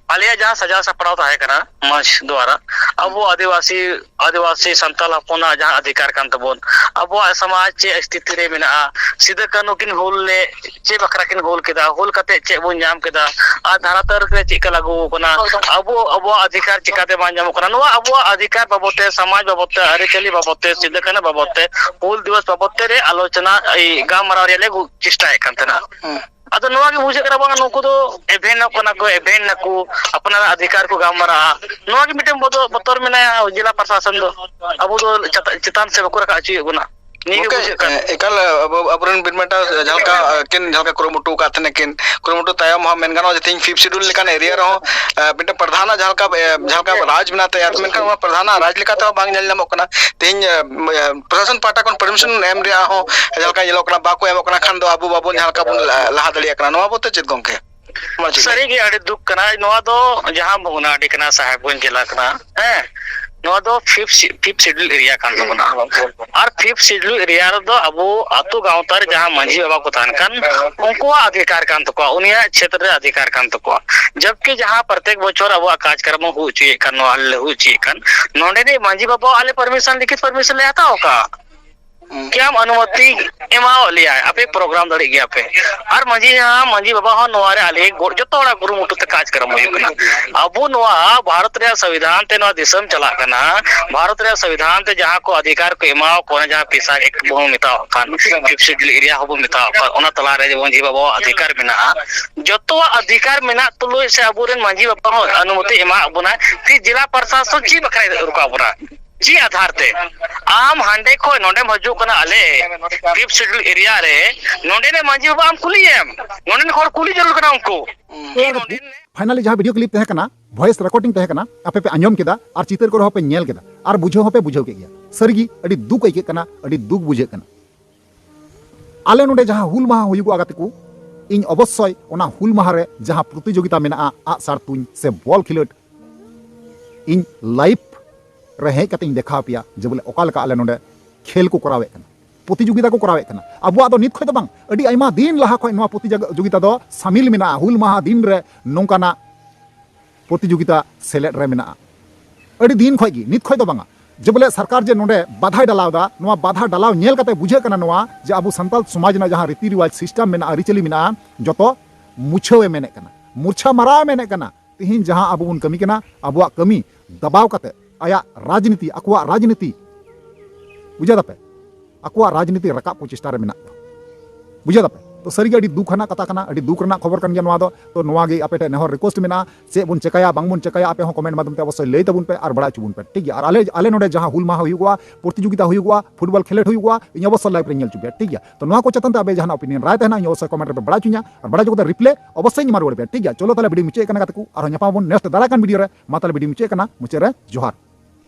ᱟᱞᱮᱭᱟᱜ ᱡᱟᱦᱟᱸ ᱥᱟᱡᱟᱣ ᱥᱟᱯᱲᱟᱣ ᱛᱟᱦᱮᱸ ᱠᱟᱱᱟ ᱢᱚᱧᱪ ᱫᱩᱣᱟᱨᱟ, ᱟᱵᱚ ᱟᱹᱫᱤᱵᱟᱹᱥᱤ, ᱟᱹᱫᱤᱵᱟᱹᱥᱤ ᱥᱟᱱᱛᱟᱲ ᱦᱚᱯᱚᱱᱟᱜ ᱡᱟᱦᱟᱸ ᱚᱫᱷᱤᱠᱟᱨ ᱠᱟᱱ ᱛᱟᱵᱚᱱ, ᱟᱵᱚᱣᱟᱜ ᱥᱚᱢᱟᱡᱽ ᱪᱮᱫ ᱥᱛᱷᱤᱛᱤ ᱨᱮ ᱢᱮᱱᱟᱜᱼᱟ, ᱥᱤᱫᱩ ᱠᱟᱹᱱᱦᱩ ᱠᱤᱱ ᱦᱩᱞ ᱞᱮ ᱪᱮᱫ ᱵᱟᱠᱷᱨᱟ ᱠᱤᱱ ᱦᱩᱞ ᱠᱮᱫᱟ, ᱦᱩᱞ ᱠᱟᱛᱮ ᱪᱮᱫ ᱵᱚᱱ ᱧᱟᱢ ᱠᱮᱫᱟ, ᱟᱨ ᱫᱷᱟᱨᱟ ᱛᱟᱹᱨᱤ ᱨᱮ ᱪᱮᱫ ᱠᱟ ᱞᱟᱹᱜᱩ ᱟᱠᱟᱱᱟ, ᱟᱵᱚ, ᱟᱵᱚᱣᱟᱜ ᱚᱫᱷᱤᱠᱟᱨ ᱪᱤᱠᱟᱛᱮ ᱵᱟᱝ ᱧᱟᱢᱚᱜ ᱠᱟᱱᱟ, ᱱᱚᱣᱟ ᱟᱵᱚᱣᱟᱜ ᱚᱫᱷᱤᱠᱟᱨ ᱵᱟᱵᱚᱫ ᱛᱮ, ᱥᱚᱢᱟᱡᱽ ᱵᱟᱵᱚᱫ ᱛᱮ, ᱟᱹᱨᱤᱪᱟᱹᱞᱤ ᱵᱟᱵᱚᱫ ᱛᱮ, ᱥᱤᱫᱩ ᱠᱟᱹᱱᱦᱩ ᱵᱟᱵᱚᱫ ᱛᱮ, ᱦᱩᱞ ᱫᱤᱵᱚᱥ ᱵᱟᱵᱚᱫ ᱛᱮ ᱨᱮ ᱟᱞᱳᱪᱚᱱᱟ, ᱮᱭ ᱜᱟᱞᱢᱟᱨᱟᱣ ᱨᱮᱭᱟᱜ ᱞᱮ ᱜᱩ-, ᱪᱮᱥᱴᱟᱭᱮᱫ ᱠᱟᱱ ᱛᱟᱦᱮᱱᱟ᱾ ᱦᱮᱸ᱾ ᱟᱫᱚ ᱱᱚᱣᱟ ᱜᱮ ᱵᱩᱡᱷᱟᱹᱜ ᱠᱟᱱᱟ, ᱵᱟᱝ, ᱱᱩᱠᱩ ᱫᱚ ᱮᱵᱷᱮᱱᱚᱜ ᱠᱟᱱᱟ ᱠᱚ, ᱮᱵᱷᱮᱱ ᱱᱟᱠᱚ, ᱟᱯᱱᱟᱨᱟᱜ ᱚᱫᱷᱤᱠᱟᱨ ᱠᱚ ᱜᱟᱞᱢᱟᱨᱟᱜᱼᱟ᱾ ᱱᱚᱣᱟ ᱜᱮ ᱢᱤᱫᱴᱮᱱ ᱵᱚᱫᱚ-, ᱵᱚᱛᱚᱨ ᱢᱮᱱᱟᱭᱟ ᱡᱮᱞᱟ ᱯᱨᱚᱥᱟᱥᱚᱱ ᱫᱚ, ᱟᱵᱚ ᱫᱚ ᱪᱮᱛᱟ-, ᱪᱮᱛᱟᱱ ᱥᱮᱫ ᱵᱟᱠᱚ ᱨᱟᱠᱟᱵ ᱦᱚᱪᱚᱭᱮᱫ ᱵᱚᱱᱟ᱾ ᱱᱤᱭᱟᱹ ᱜᱮ ᱜᱚᱢᱠᱮ, ᱵᱩᱡᱷᱟᱹᱜ ᱠᱟᱱᱟ᱾ ᱮ, ᱮᱠᱟᱞ, ᱟᱵᱚ, ᱟᱵᱚᱨᱮᱱ ᱵᱤᱨ ᱵᱟᱱᱴᱟ ᱡᱟᱦᱟᱸ ᱞᱮᱠᱟ, ᱮ, ᱠᱤᱱ ᱡᱟᱦᱟᱸ ᱞᱮᱠᱟ ᱠᱩᱨᱩᱢᱩᱴᱩ ᱟᱠᱟᱫ ᱛᱟᱦᱮᱱᱟ ᱠᱤᱱ, ᱠᱩᱨᱩᱢᱩᱴᱩ ᱛᱟᱭᱚᱢ ᱦᱚᱸ ᱢᱮᱱ ᱜᱟᱱᱚᱜᱼᱟ ᱡᱮ ᱛᱮᱦᱮᱧ ᱯᱷᱤᱯᱛᱷ ᱥᱤᱰᱩᱞ ᱞᱮᱠᱟᱱ ᱮᱨᱤᱭᱟ ᱨᱮᱦᱚᱸ, ᱮ, ᱢᱤᱫᱴᱟᱝ ᱯᱨᱚᱫᱷᱟᱱᱟᱜ ᱡᱟᱦᱟᱸ ᱞᱮᱠᱟ, ᱮ, ᱡᱟᱦᱟᱸ ᱞᱮᱠᱟ ᱨᱟᱡᱽ ᱢᱮᱱᱟᱜ ᱛᱟᱭᱟ, ᱢᱮᱱᱠᱷᱟᱱ ᱚᱱᱟ ᱯᱨᱚᱫᱷᱟᱱᱟᱜ ᱨᱟᱡᱽ ᱞᱮᱠᱟ ᱛᱮᱦᱚᱸ ᱵᱟᱝ ᱧᱮᱞ ᱧᱟᱢᱚᱜ ᱠᱟᱱᱟ᱾ ᱛᱮᱦᱮᱧ, ᱮ, ᱮ, ᱯᱨᱚᱥᱟᱥᱚᱱ ᱯᱟᱦᱴᱟ ᱠᱷᱚᱱ ᱯᱟᱨᱢᱤᱥᱚᱱ ᱮᱢ ᱨᱮᱭᱟᱜ ᱦᱚᱸ ᱡᱟᱦᱟᱸ ᱞᱮᱠᱟ ᱧᱮᱞᱚᱜ ᱠᱟᱱᱟ, ᱵᱟᱠᱚ ᱮᱢᱚᱜ ᱠᱟᱱᱟ, ᱠᱷᱟᱱ ᱫᱚ ᱟᱵᱚ ᱵᱟᱵᱚᱱ ᱡᱟᱦᱟᱸ ᱞᱮᱠᱟ ᱵᱚᱱ ᱞᱟ-, ᱞᱟᱦᱟ ᱫᱟᱲᱮᱭᱟᱜ ᱠᱟᱱᱟ, ᱱᱚᱣᱟ ᱵᱚᱛᱮ ᱪᱮᱫ ᱜᱚᱢᱠᱮ? ᱢᱟ ᱪᱮᱫ ᱞᱟᱹᱭ? ᱥᱟᱹᱨᱤᱜᱮ ᱟᱹᱰᱤ ᱫᱩᱠ ᱠᱟᱱᱟ᱾ ᱱᱚᱣᱟ ᱫᱚ ᱡᱟᱦᱟᱸ ᱵᱷᱚᱜᱽᱱᱟᱰᱤ ᱠᱟᱱᱟ, ᱥᱟᱦᱮᱵᱽᱜᱚᱸᱡᱽ ᱡᱮᱞᱟ ᱠᱟᱱᱟ, ᱦᱮᱸ, ᱱᱚᱣᱟ ᱫᱚ ᱯᱷᱤᱯᱛᱷ ᱯᱷᱤᱯᱛᱷ ᱥᱤᱰᱩᱞ ᱮᱨᱤᱭᱟ ᱠᱟᱱ ᱛᱟᱵᱚᱱᱟ᱾ ᱟᱨ ᱯᱷᱤᱯᱛᱷ ᱥᱤᱰᱩᱞ ᱮᱨᱤᱭᱟ ᱨᱮᱫᱚ ᱟᱵᱚ ᱟᱹᱛᱩ ᱜᱟᱶᱛᱟ ᱨᱮ ᱡᱟᱦᱟᱸ ᱢᱟᱹᱡᱷᱤ ᱵᱟᱵᱟ ᱠᱚ ᱛᱟᱦᱮᱱ ᱠᱟᱱ, ᱩᱱᱠᱩᱣᱟᱜ ᱚᱫᱷᱤᱠᱟᱨ ᱠᱟᱱ ᱛᱟᱠᱚᱣᱟ, ᱩᱱᱤᱭᱟᱜ ᱪᱷᱮᱛᱨᱚ ᱨᱮ ᱚᱫᱷᱤᱠᱟᱨ ᱠᱟᱱ ᱛᱟᱠᱚᱣᱟ᱾ ᱡᱚᱵᱠᱤ ᱡᱟᱦᱟᱸ ᱯᱨᱚᱛᱮᱠ ᱵᱚᱪᱷᱚᱨ ᱟᱵᱚᱣᱟᱜ ᱠᱟᱨᱡᱚᱠᱨᱚᱢ ᱦᱩᱭ ᱦᱚᱪᱚᱭᱮᱫ ᱠᱟᱱ, ᱱᱚᱣᱟ ᱞᱮ ᱦᱩᱭ ᱦᱚᱪᱚᱭᱮᱫ ᱠᱟᱱ, ᱱᱚᱰᱮᱱᱤᱡ ᱢᱟᱹᱡᱷᱤ ᱵᱟᱵᱟ ᱟᱞᱮ ᱯᱟᱨᱢᱤᱥᱚᱱ, ᱞᱤᱠᱷᱤᱛ ᱯᱟᱨᱢᱤᱥᱚᱱ ᱞᱮ ᱦᱟᱛᱟᱣ ᱟᱠᱟᱫ᱾ ᱦᱩᱸ᱾ ᱠᱤ ᱟᱢ ᱚᱱᱩᱢᱚᱛᱤ ᱮᱢᱟᱣᱟᱫ ᱞᱮᱭᱟᱭ, ᱟᱯᱮ ᱯᱨᱳᱜᱨᱟᱢ ᱫᱟᱲᱮᱭᱟᱜ ᱜᱮᱭᱟ ᱯᱮ᱾ ᱟᱨ ᱢᱟᱹᱡᱷᱤ ᱦᱟᱲᱟᱢ, ᱢᱟᱹᱡᱷᱤ ᱵᱟᱵᱟ ᱦᱚᱸ ᱱᱚᱣᱟ ᱨᱮ ᱟᱞᱮ ᱜᱚ-, ᱡᱚᱛᱚ ᱦᱚᱲᱟᱜ ᱠᱩᱨᱩᱢᱩᱴᱩ ᱛᱮ ᱠᱟᱨᱡᱚᱠᱨᱚᱢ ᱦᱩᱭᱩᱜ ᱠᱟᱱᱟ᱾ ᱟᱵᱚ ᱱᱚᱣᱟ ᱵᱷᱟᱨᱚᱛ ᱨᱮᱭᱟᱜ ᱥᱚᱝᱵᱤᱫᱷᱟᱱ ᱛᱮ ᱱᱚᱣᱟ ᱫᱤᱥᱚᱢ ᱪᱟᱞᱟᱜ ᱠᱟᱱᱟ, ᱵᱷᱟᱨᱚᱛ ᱨᱮᱭᱟᱜ ᱥᱚᱝᱵᱤᱫᱷᱟᱱ ᱛᱮ ᱡᱟᱦᱟᱸ ᱠᱚ ᱚᱫᱷᱤᱠᱟᱨ ᱠᱚ ᱮᱢᱟᱣ ᱠᱚ ᱠᱟᱱᱟ, ᱡᱟᱦᱟᱸ ᱯᱷᱤᱥᱟᱨ ᱮᱠᱴ ᱵᱚᱱ ᱢᱮᱛᱟᱣᱟᱜ ᱠᱟᱱ, ᱯᱷᱤᱯᱛᱷ ᱥᱤᱰᱩᱞ ᱮᱨᱤᱭᱟ ᱦᱚᱸᱵᱚᱱ ᱢᱮᱛᱟᱣᱟᱜ ᱠᱟᱱ, ᱚᱱᱟ ᱛᱟᱞᱟ ᱨᱮ ᱡᱮ ᱢᱟᱹᱡᱷᱤ ᱵᱟᱵᱟᱣᱟᱜ ᱚᱫᱷᱤᱠᱟᱨ ᱢᱮᱱᱟᱜᱼᱟ, ᱡᱚᱛᱚᱣᱟᱜ ᱚᱫᱷᱤᱠᱟᱨ ᱢᱮᱱᱟᱜ ᱛᱩᱞᱩᱡ ᱥᱮ ᱟᱵᱚᱨᱮᱱ ᱢᱟᱹᱡᱷᱤ ᱵᱟᱵᱟ ᱦᱚᱸ ᱚᱱᱩᱢᱚᱛᱤ ᱮᱢᱟᱜ ᱵᱚᱱᱟ, ᱯᱷᱤᱨ ᱡᱮᱞᱟ ᱯᱨᱚᱥᱟᱥᱚᱱ ᱪᱮᱫ ᱵᱟᱠᱷᱨᱟᱭ ᱨᱚᱠᱟᱣ ᱵᱚᱱᱟ? ᱪᱮᱫ ᱟᱫᱷᱟᱨ ᱛᱮ? ᱟᱢ ᱦᱟᱸᱰᱮ ᱠᱷᱚᱱ ᱱᱚᱰᱮᱢ ᱦᱤᱡᱩᱜ ᱠᱟᱱᱟ, ᱟᱞᱮ ᱯᱷᱤᱯᱛᱷ ᱥᱤᱰᱩᱞ ᱮᱨᱤᱭᱟ ᱨᱮ, ᱱᱚᱰᱮ ᱨᱮ ᱢᱟᱹᱡᱷᱤ ᱵᱟᱵᱟ ᱟᱢ ᱠᱩᱞᱤᱭᱮᱢ, ᱱᱚᱰᱮᱱ ᱦᱚᱲ ᱠᱩᱞᱤ ᱡᱟᱹᱨᱩᱲ ᱠᱟᱱᱟ ᱩᱱᱠᱩ᱾ ᱯᱷᱟᱭᱱᱟᱞᱤ ᱡᱟᱦᱟᱸ ᱵᱷᱤᱰᱤᱭᱳ ᱠᱞᱤᱯ ᱛᱟᱦᱮᱸ ᱠᱟᱱᱟ, ᱵᱷᱚᱭᱮᱥ ᱨᱮᱠᱚᱨᱰᱤᱝ ᱛᱟᱦᱮᱸ ᱠᱟᱱᱟ, ᱟᱯᱮ ᱯᱮ ᱟᱸᱡᱚᱢ ᱠᱮᱫᱟ ᱟᱨ ᱪᱤᱛᱟᱹᱨ ᱠᱚᱨᱮ ᱦᱚᱸᱯᱮ ᱧᱮᱞ ᱠᱮᱫᱟ ᱟᱨ ᱵᱩᱡᱷᱟᱹᱣ ᱦᱚᱸᱯᱮ ᱵᱩᱡᱷᱟᱹᱣ ᱠᱮᱫ ᱜᱮᱭᱟ᱾ ᱥᱟᱹᱨᱤᱜᱮ ᱟᱹᱰᱤ ᱫᱩᱠ ᱟᱹᱭᱠᱟᱹᱜ ᱠᱟᱱᱟ, ᱟᱹᱰᱤ ᱫᱩᱠ ᱵᱩᱡᱷᱟᱹᱜ ᱠᱟᱱᱟ᱾ ᱟᱞᱮ ᱱᱚᱰᱮ ᱡᱟᱦᱟᱸ ᱦᱩᱞ ᱢᱟᱦᱟ ᱦᱩᱭᱩᱜᱚᱜᱼᱟ ᱜᱟᱛᱮ ᱠᱚ, ᱤᱧ ᱚᱵᱚᱥᱥᱳᱭ ᱚᱱᱟ ᱦᱩᱞ ᱢᱟᱦᱟ ᱨᱮ ᱡᱟᱦᱟᱸ ᱯᱨᱚᱛᱤᱡᱳᱜᱤᱛᱟ ᱢᱮᱱᱟᱜᱼᱟ, ᱟᱜᱼᱥᱟᱨ ᱛᱩᱧ ᱥᱮ ᱵᱚᱞ ᱠᱷᱮᱞᱳᱰ, ᱤᱧ ᱞᱟᱭᱤᱵᱷ ᱨᱮ ᱦᱮᱡ ᱠᱟᱛᱮ ᱤᱧ ᱫᱮᱠᱷᱟᱣ ᱟᱯᱮᱭᱟ ᱡᱮ ᱵᱚᱞᱮ ᱚᱠᱟ ᱞᱮᱠᱟ ᱟᱞᱮ ᱱᱚᱰᱮ ᱠᱷᱮᱞ ᱠᱚ ᱠᱚᱨᱟᱣᱮᱫ ᱠᱟᱱᱟ, ᱯᱨᱚᱛᱤᱡᱳᱜᱤᱛᱟ ᱠᱚ ᱠᱚᱨᱟᱣᱮᱫ ᱠᱟᱱᱟ᱾ ᱟᱵᱚᱣᱟᱜ ᱫᱚ ᱱᱤᱛ ᱠᱷᱚᱱ ᱫᱚ ᱵᱟᱝ, ᱟᱹᱰᱤ ᱟᱭᱢᱟ ᱫᱤᱱ ᱞᱟᱦᱟ ᱠᱷᱚᱱ ᱱᱚᱣᱟ ᱯᱨᱚᱛᱤᱡᱳᱜᱤᱛᱟ ᱫᱚ ᱥᱟᱢᱤᱞ ᱢᱮᱱᱟᱜᱼᱟ᱾ ᱦᱩᱞ ᱢᱟᱦᱟ ᱫᱤᱱ ᱨᱮ ᱱᱚᱝᱠᱟᱱᱟᱜ ᱯᱨᱚᱛᱤᱡᱳᱜᱤᱛᱟ ᱥᱮᱞᱮᱫ ᱨᱮ ᱢᱮᱱᱟᱜᱼᱟ᱾ ᱟᱹᱰᱤ ᱫᱤᱱ ᱠᱷᱚᱱ ᱜᱮ, ᱱᱤᱛ ᱠᱷᱚᱱ ᱫᱚ ᱵᱟᱝᱟ, ᱡᱮ ᱵᱚᱞᱮ ᱥᱚᱨᱠᱟᱨ ᱡᱮ ᱱᱚᱰᱮ ᱵᱟᱫᱷᱟᱭ ᱰᱟᱞᱟᱣ ᱮᱫᱟ, ᱱᱚᱣᱟ ᱵᱟᱫᱷᱟ ᱰᱟᱞᱟᱣ ᱧᱮᱞ ᱠᱟᱛᱮ ᱵᱩᱡᱷᱟᱹᱜ ᱠᱟᱱᱟ ᱱᱚᱣᱟ ᱡᱮ ᱟᱵᱚ ᱥᱟᱱᱛᱟᱲ ᱥᱚᱢᱟᱡᱽ ᱨᱮᱱᱟᱜ ᱡᱟᱦᱟᱸ ᱨᱤᱛᱤ ᱨᱮᱣᱟᱡᱽ ᱥᱤᱥᱴᱮᱢ ᱢᱮᱱᱟᱜᱼᱟ, ᱟᱹᱨᱤᱪᱟᱹᱞᱤ ᱢᱮᱱᱟᱜᱼᱟ, ᱡᱚᱛᱚ ᱢᱩᱪᱷᱟᱹᱣᱮ ᱢᱮᱱᱮᱫ ᱠᱟᱱᱟ, ᱢᱩᱨᱪᱷᱟ ᱢᱟᱨᱟᱣᱮ ᱢᱮᱱᱮᱫ ᱠᱟᱱᱟ᱾ ᱛᱤᱦᱤᱧ ᱡᱟᱦᱟᱸ ᱟᱵᱚ ᱵᱚᱱ ᱠᱟᱹᱢᱤ ᱠᱟᱱᱟ, ᱟᱵᱚᱣᱟᱜ ᱠᱟᱹᱢᱤ ᱫᱟᱵᱟᱣ ᱠᱟᱛᱮ ᱟᱭᱟᱜ ᱨᱟᱡᱽᱱᱤᱛᱤ, ᱟᱠᱚᱣᱟᱜ ᱨᱟᱡᱽᱱᱤᱛᱤ, ᱵᱩᱡᱷᱟᱹᱣ ᱫᱟᱯᱮ, ᱟᱠᱚᱣᱟᱜ ᱨᱟᱡᱽᱱᱤᱛᱤ ᱨᱟᱠᱟᱵ ᱠᱚ ᱪᱮᱥᱴᱟ ᱨᱮ ᱢᱮᱱᱟᱜ ᱠᱚᱣᱟ᱾ ᱵᱩᱡᱷᱟᱹᱣ ᱫᱟᱯᱮ? ᱛᱚ ᱥᱟᱹᱨᱤᱜᱮ ᱟᱹᱰᱤ ᱫᱩᱠ ᱟᱱᱟᱜ ᱠᱟᱛᱷᱟ ᱠᱟᱱᱟ, ᱟᱹᱰᱤ ᱫᱩᱠ ᱨᱮᱱᱟᱜ ᱠᱷᱚᱵᱚᱨ ᱠᱟᱱ ᱜᱮᱭᱟ ᱱᱚᱣᱟ ᱫᱚ᱾ ᱛᱚ ᱱᱚᱣᱟ ᱜᱮ ᱟᱯᱮ ᱴᱷᱮᱱ ᱱᱮᱦᱚᱨ, ᱨᱤᱠᱩᱭᱮᱥᱴ ᱢᱮᱱᱟᱜᱼᱟ, ᱪᱮᱫ ᱵᱚᱱ ᱪᱮᱠᱟᱭᱟ, ᱵᱟᱝ ᱵᱚᱱ ᱪᱮᱠᱟᱭᱟ, ᱟᱯᱮ ᱦᱚᱸ ᱠᱚᱢᱮᱱᱴ ᱢᱟᱫᱽᱫᱷᱚᱢ ᱛᱮ ᱚᱵᱚᱥᱥᱳᱭ ᱞᱟᱹᱭ ᱛᱟᱵᱚᱱ ᱯᱮ ᱟᱨ ᱵᱟᱲᱟᱭ ᱦᱚᱪᱚ ᱵᱚᱱ ᱯᱮ, ᱴᱷᱤᱠ ᱜᱮᱭᱟ? ᱟᱨ ᱟᱞᱮ, ᱟᱞᱮ ᱱᱚᱰᱮ ᱡᱟᱦᱟᱸ ᱦᱩᱞ ᱢᱟᱦᱟ ᱦᱩᱭᱩᱜᱼᱟ, ᱯᱨᱚᱛᱤᱡᱳᱜᱤᱛᱟ ᱦᱩᱭᱩᱜᱼᱟ, ᱯᱷᱩᱴᱵᱚᱞ ᱠᱷᱮᱞᱳᱰ ᱦᱩᱭᱩᱜᱼᱟ, ᱤᱧ ᱚᱵᱚᱥᱥᱳᱭ ᱞᱟᱭᱤᱵᱷ ᱨᱮᱧ ᱧᱮᱞ ᱦᱚᱪᱚ ᱯᱮᱭᱟ, ᱴᱷᱤᱠ ᱜᱮᱭᱟ? ᱛᱚ ᱱᱚᱣᱟ ᱠᱚ ᱪᱮᱛᱟᱱ ᱛᱮ ᱟᱯᱮ ᱡᱟᱦᱟᱱᱟᱜ ᱚᱯᱤᱱᱤᱭᱚᱱ, ᱨᱟᱭ ᱛᱟᱦᱮᱱᱟ, ᱤᱧ ᱚᱵᱚᱥᱥᱳᱭ ᱠᱚᱢᱮᱱᱴ ᱨᱮᱯᱮ ᱵᱟᱲᱟᱭ ᱦᱚᱪᱚᱧᱟ ᱟᱨ ᱵᱟᱲᱟᱭ ᱦᱚᱪᱚ ᱠᱟᱛᱮ ᱨᱤᱯᱞᱟᱭ ᱚᱵᱚᱥᱥᱳᱭ ᱤᱧ ᱮᱢᱟ ᱨᱩᱣᱟᱹᱲ ᱯᱮᱭᱟ, ᱴᱷᱤᱠ ᱜᱮᱭᱟ? ᱪᱚᱞᱚ ᱛᱟᱦᱞᱮ ᱵᱷᱤᱰᱤᱭᱳ ᱢᱩᱪᱟᱹᱫ ᱠᱟᱱᱟ ᱜᱟᱛᱮ ᱠᱚ, ᱟᱨᱦᱚᱸ ᱧᱟᱯᱟᱢ ᱟᱵᱚᱱ ᱱᱮᱠᱥᱴ ᱫᱟᱨᱟᱭ ᱠᱟᱱ ᱵᱷᱤᱰᱤᱭᱳ ᱨᱮ᱾ ᱢᱟ ᱛᱟᱦᱞᱮ ᱵᱷᱤᱰᱤᱭᱳ ᱢᱩᱪᱟᱹᱫ ᱠᱟᱱᱟ, ᱢᱩᱪᱟᱹᱫ ᱨᱮ ᱡᱚᱦᱟᱨ᱾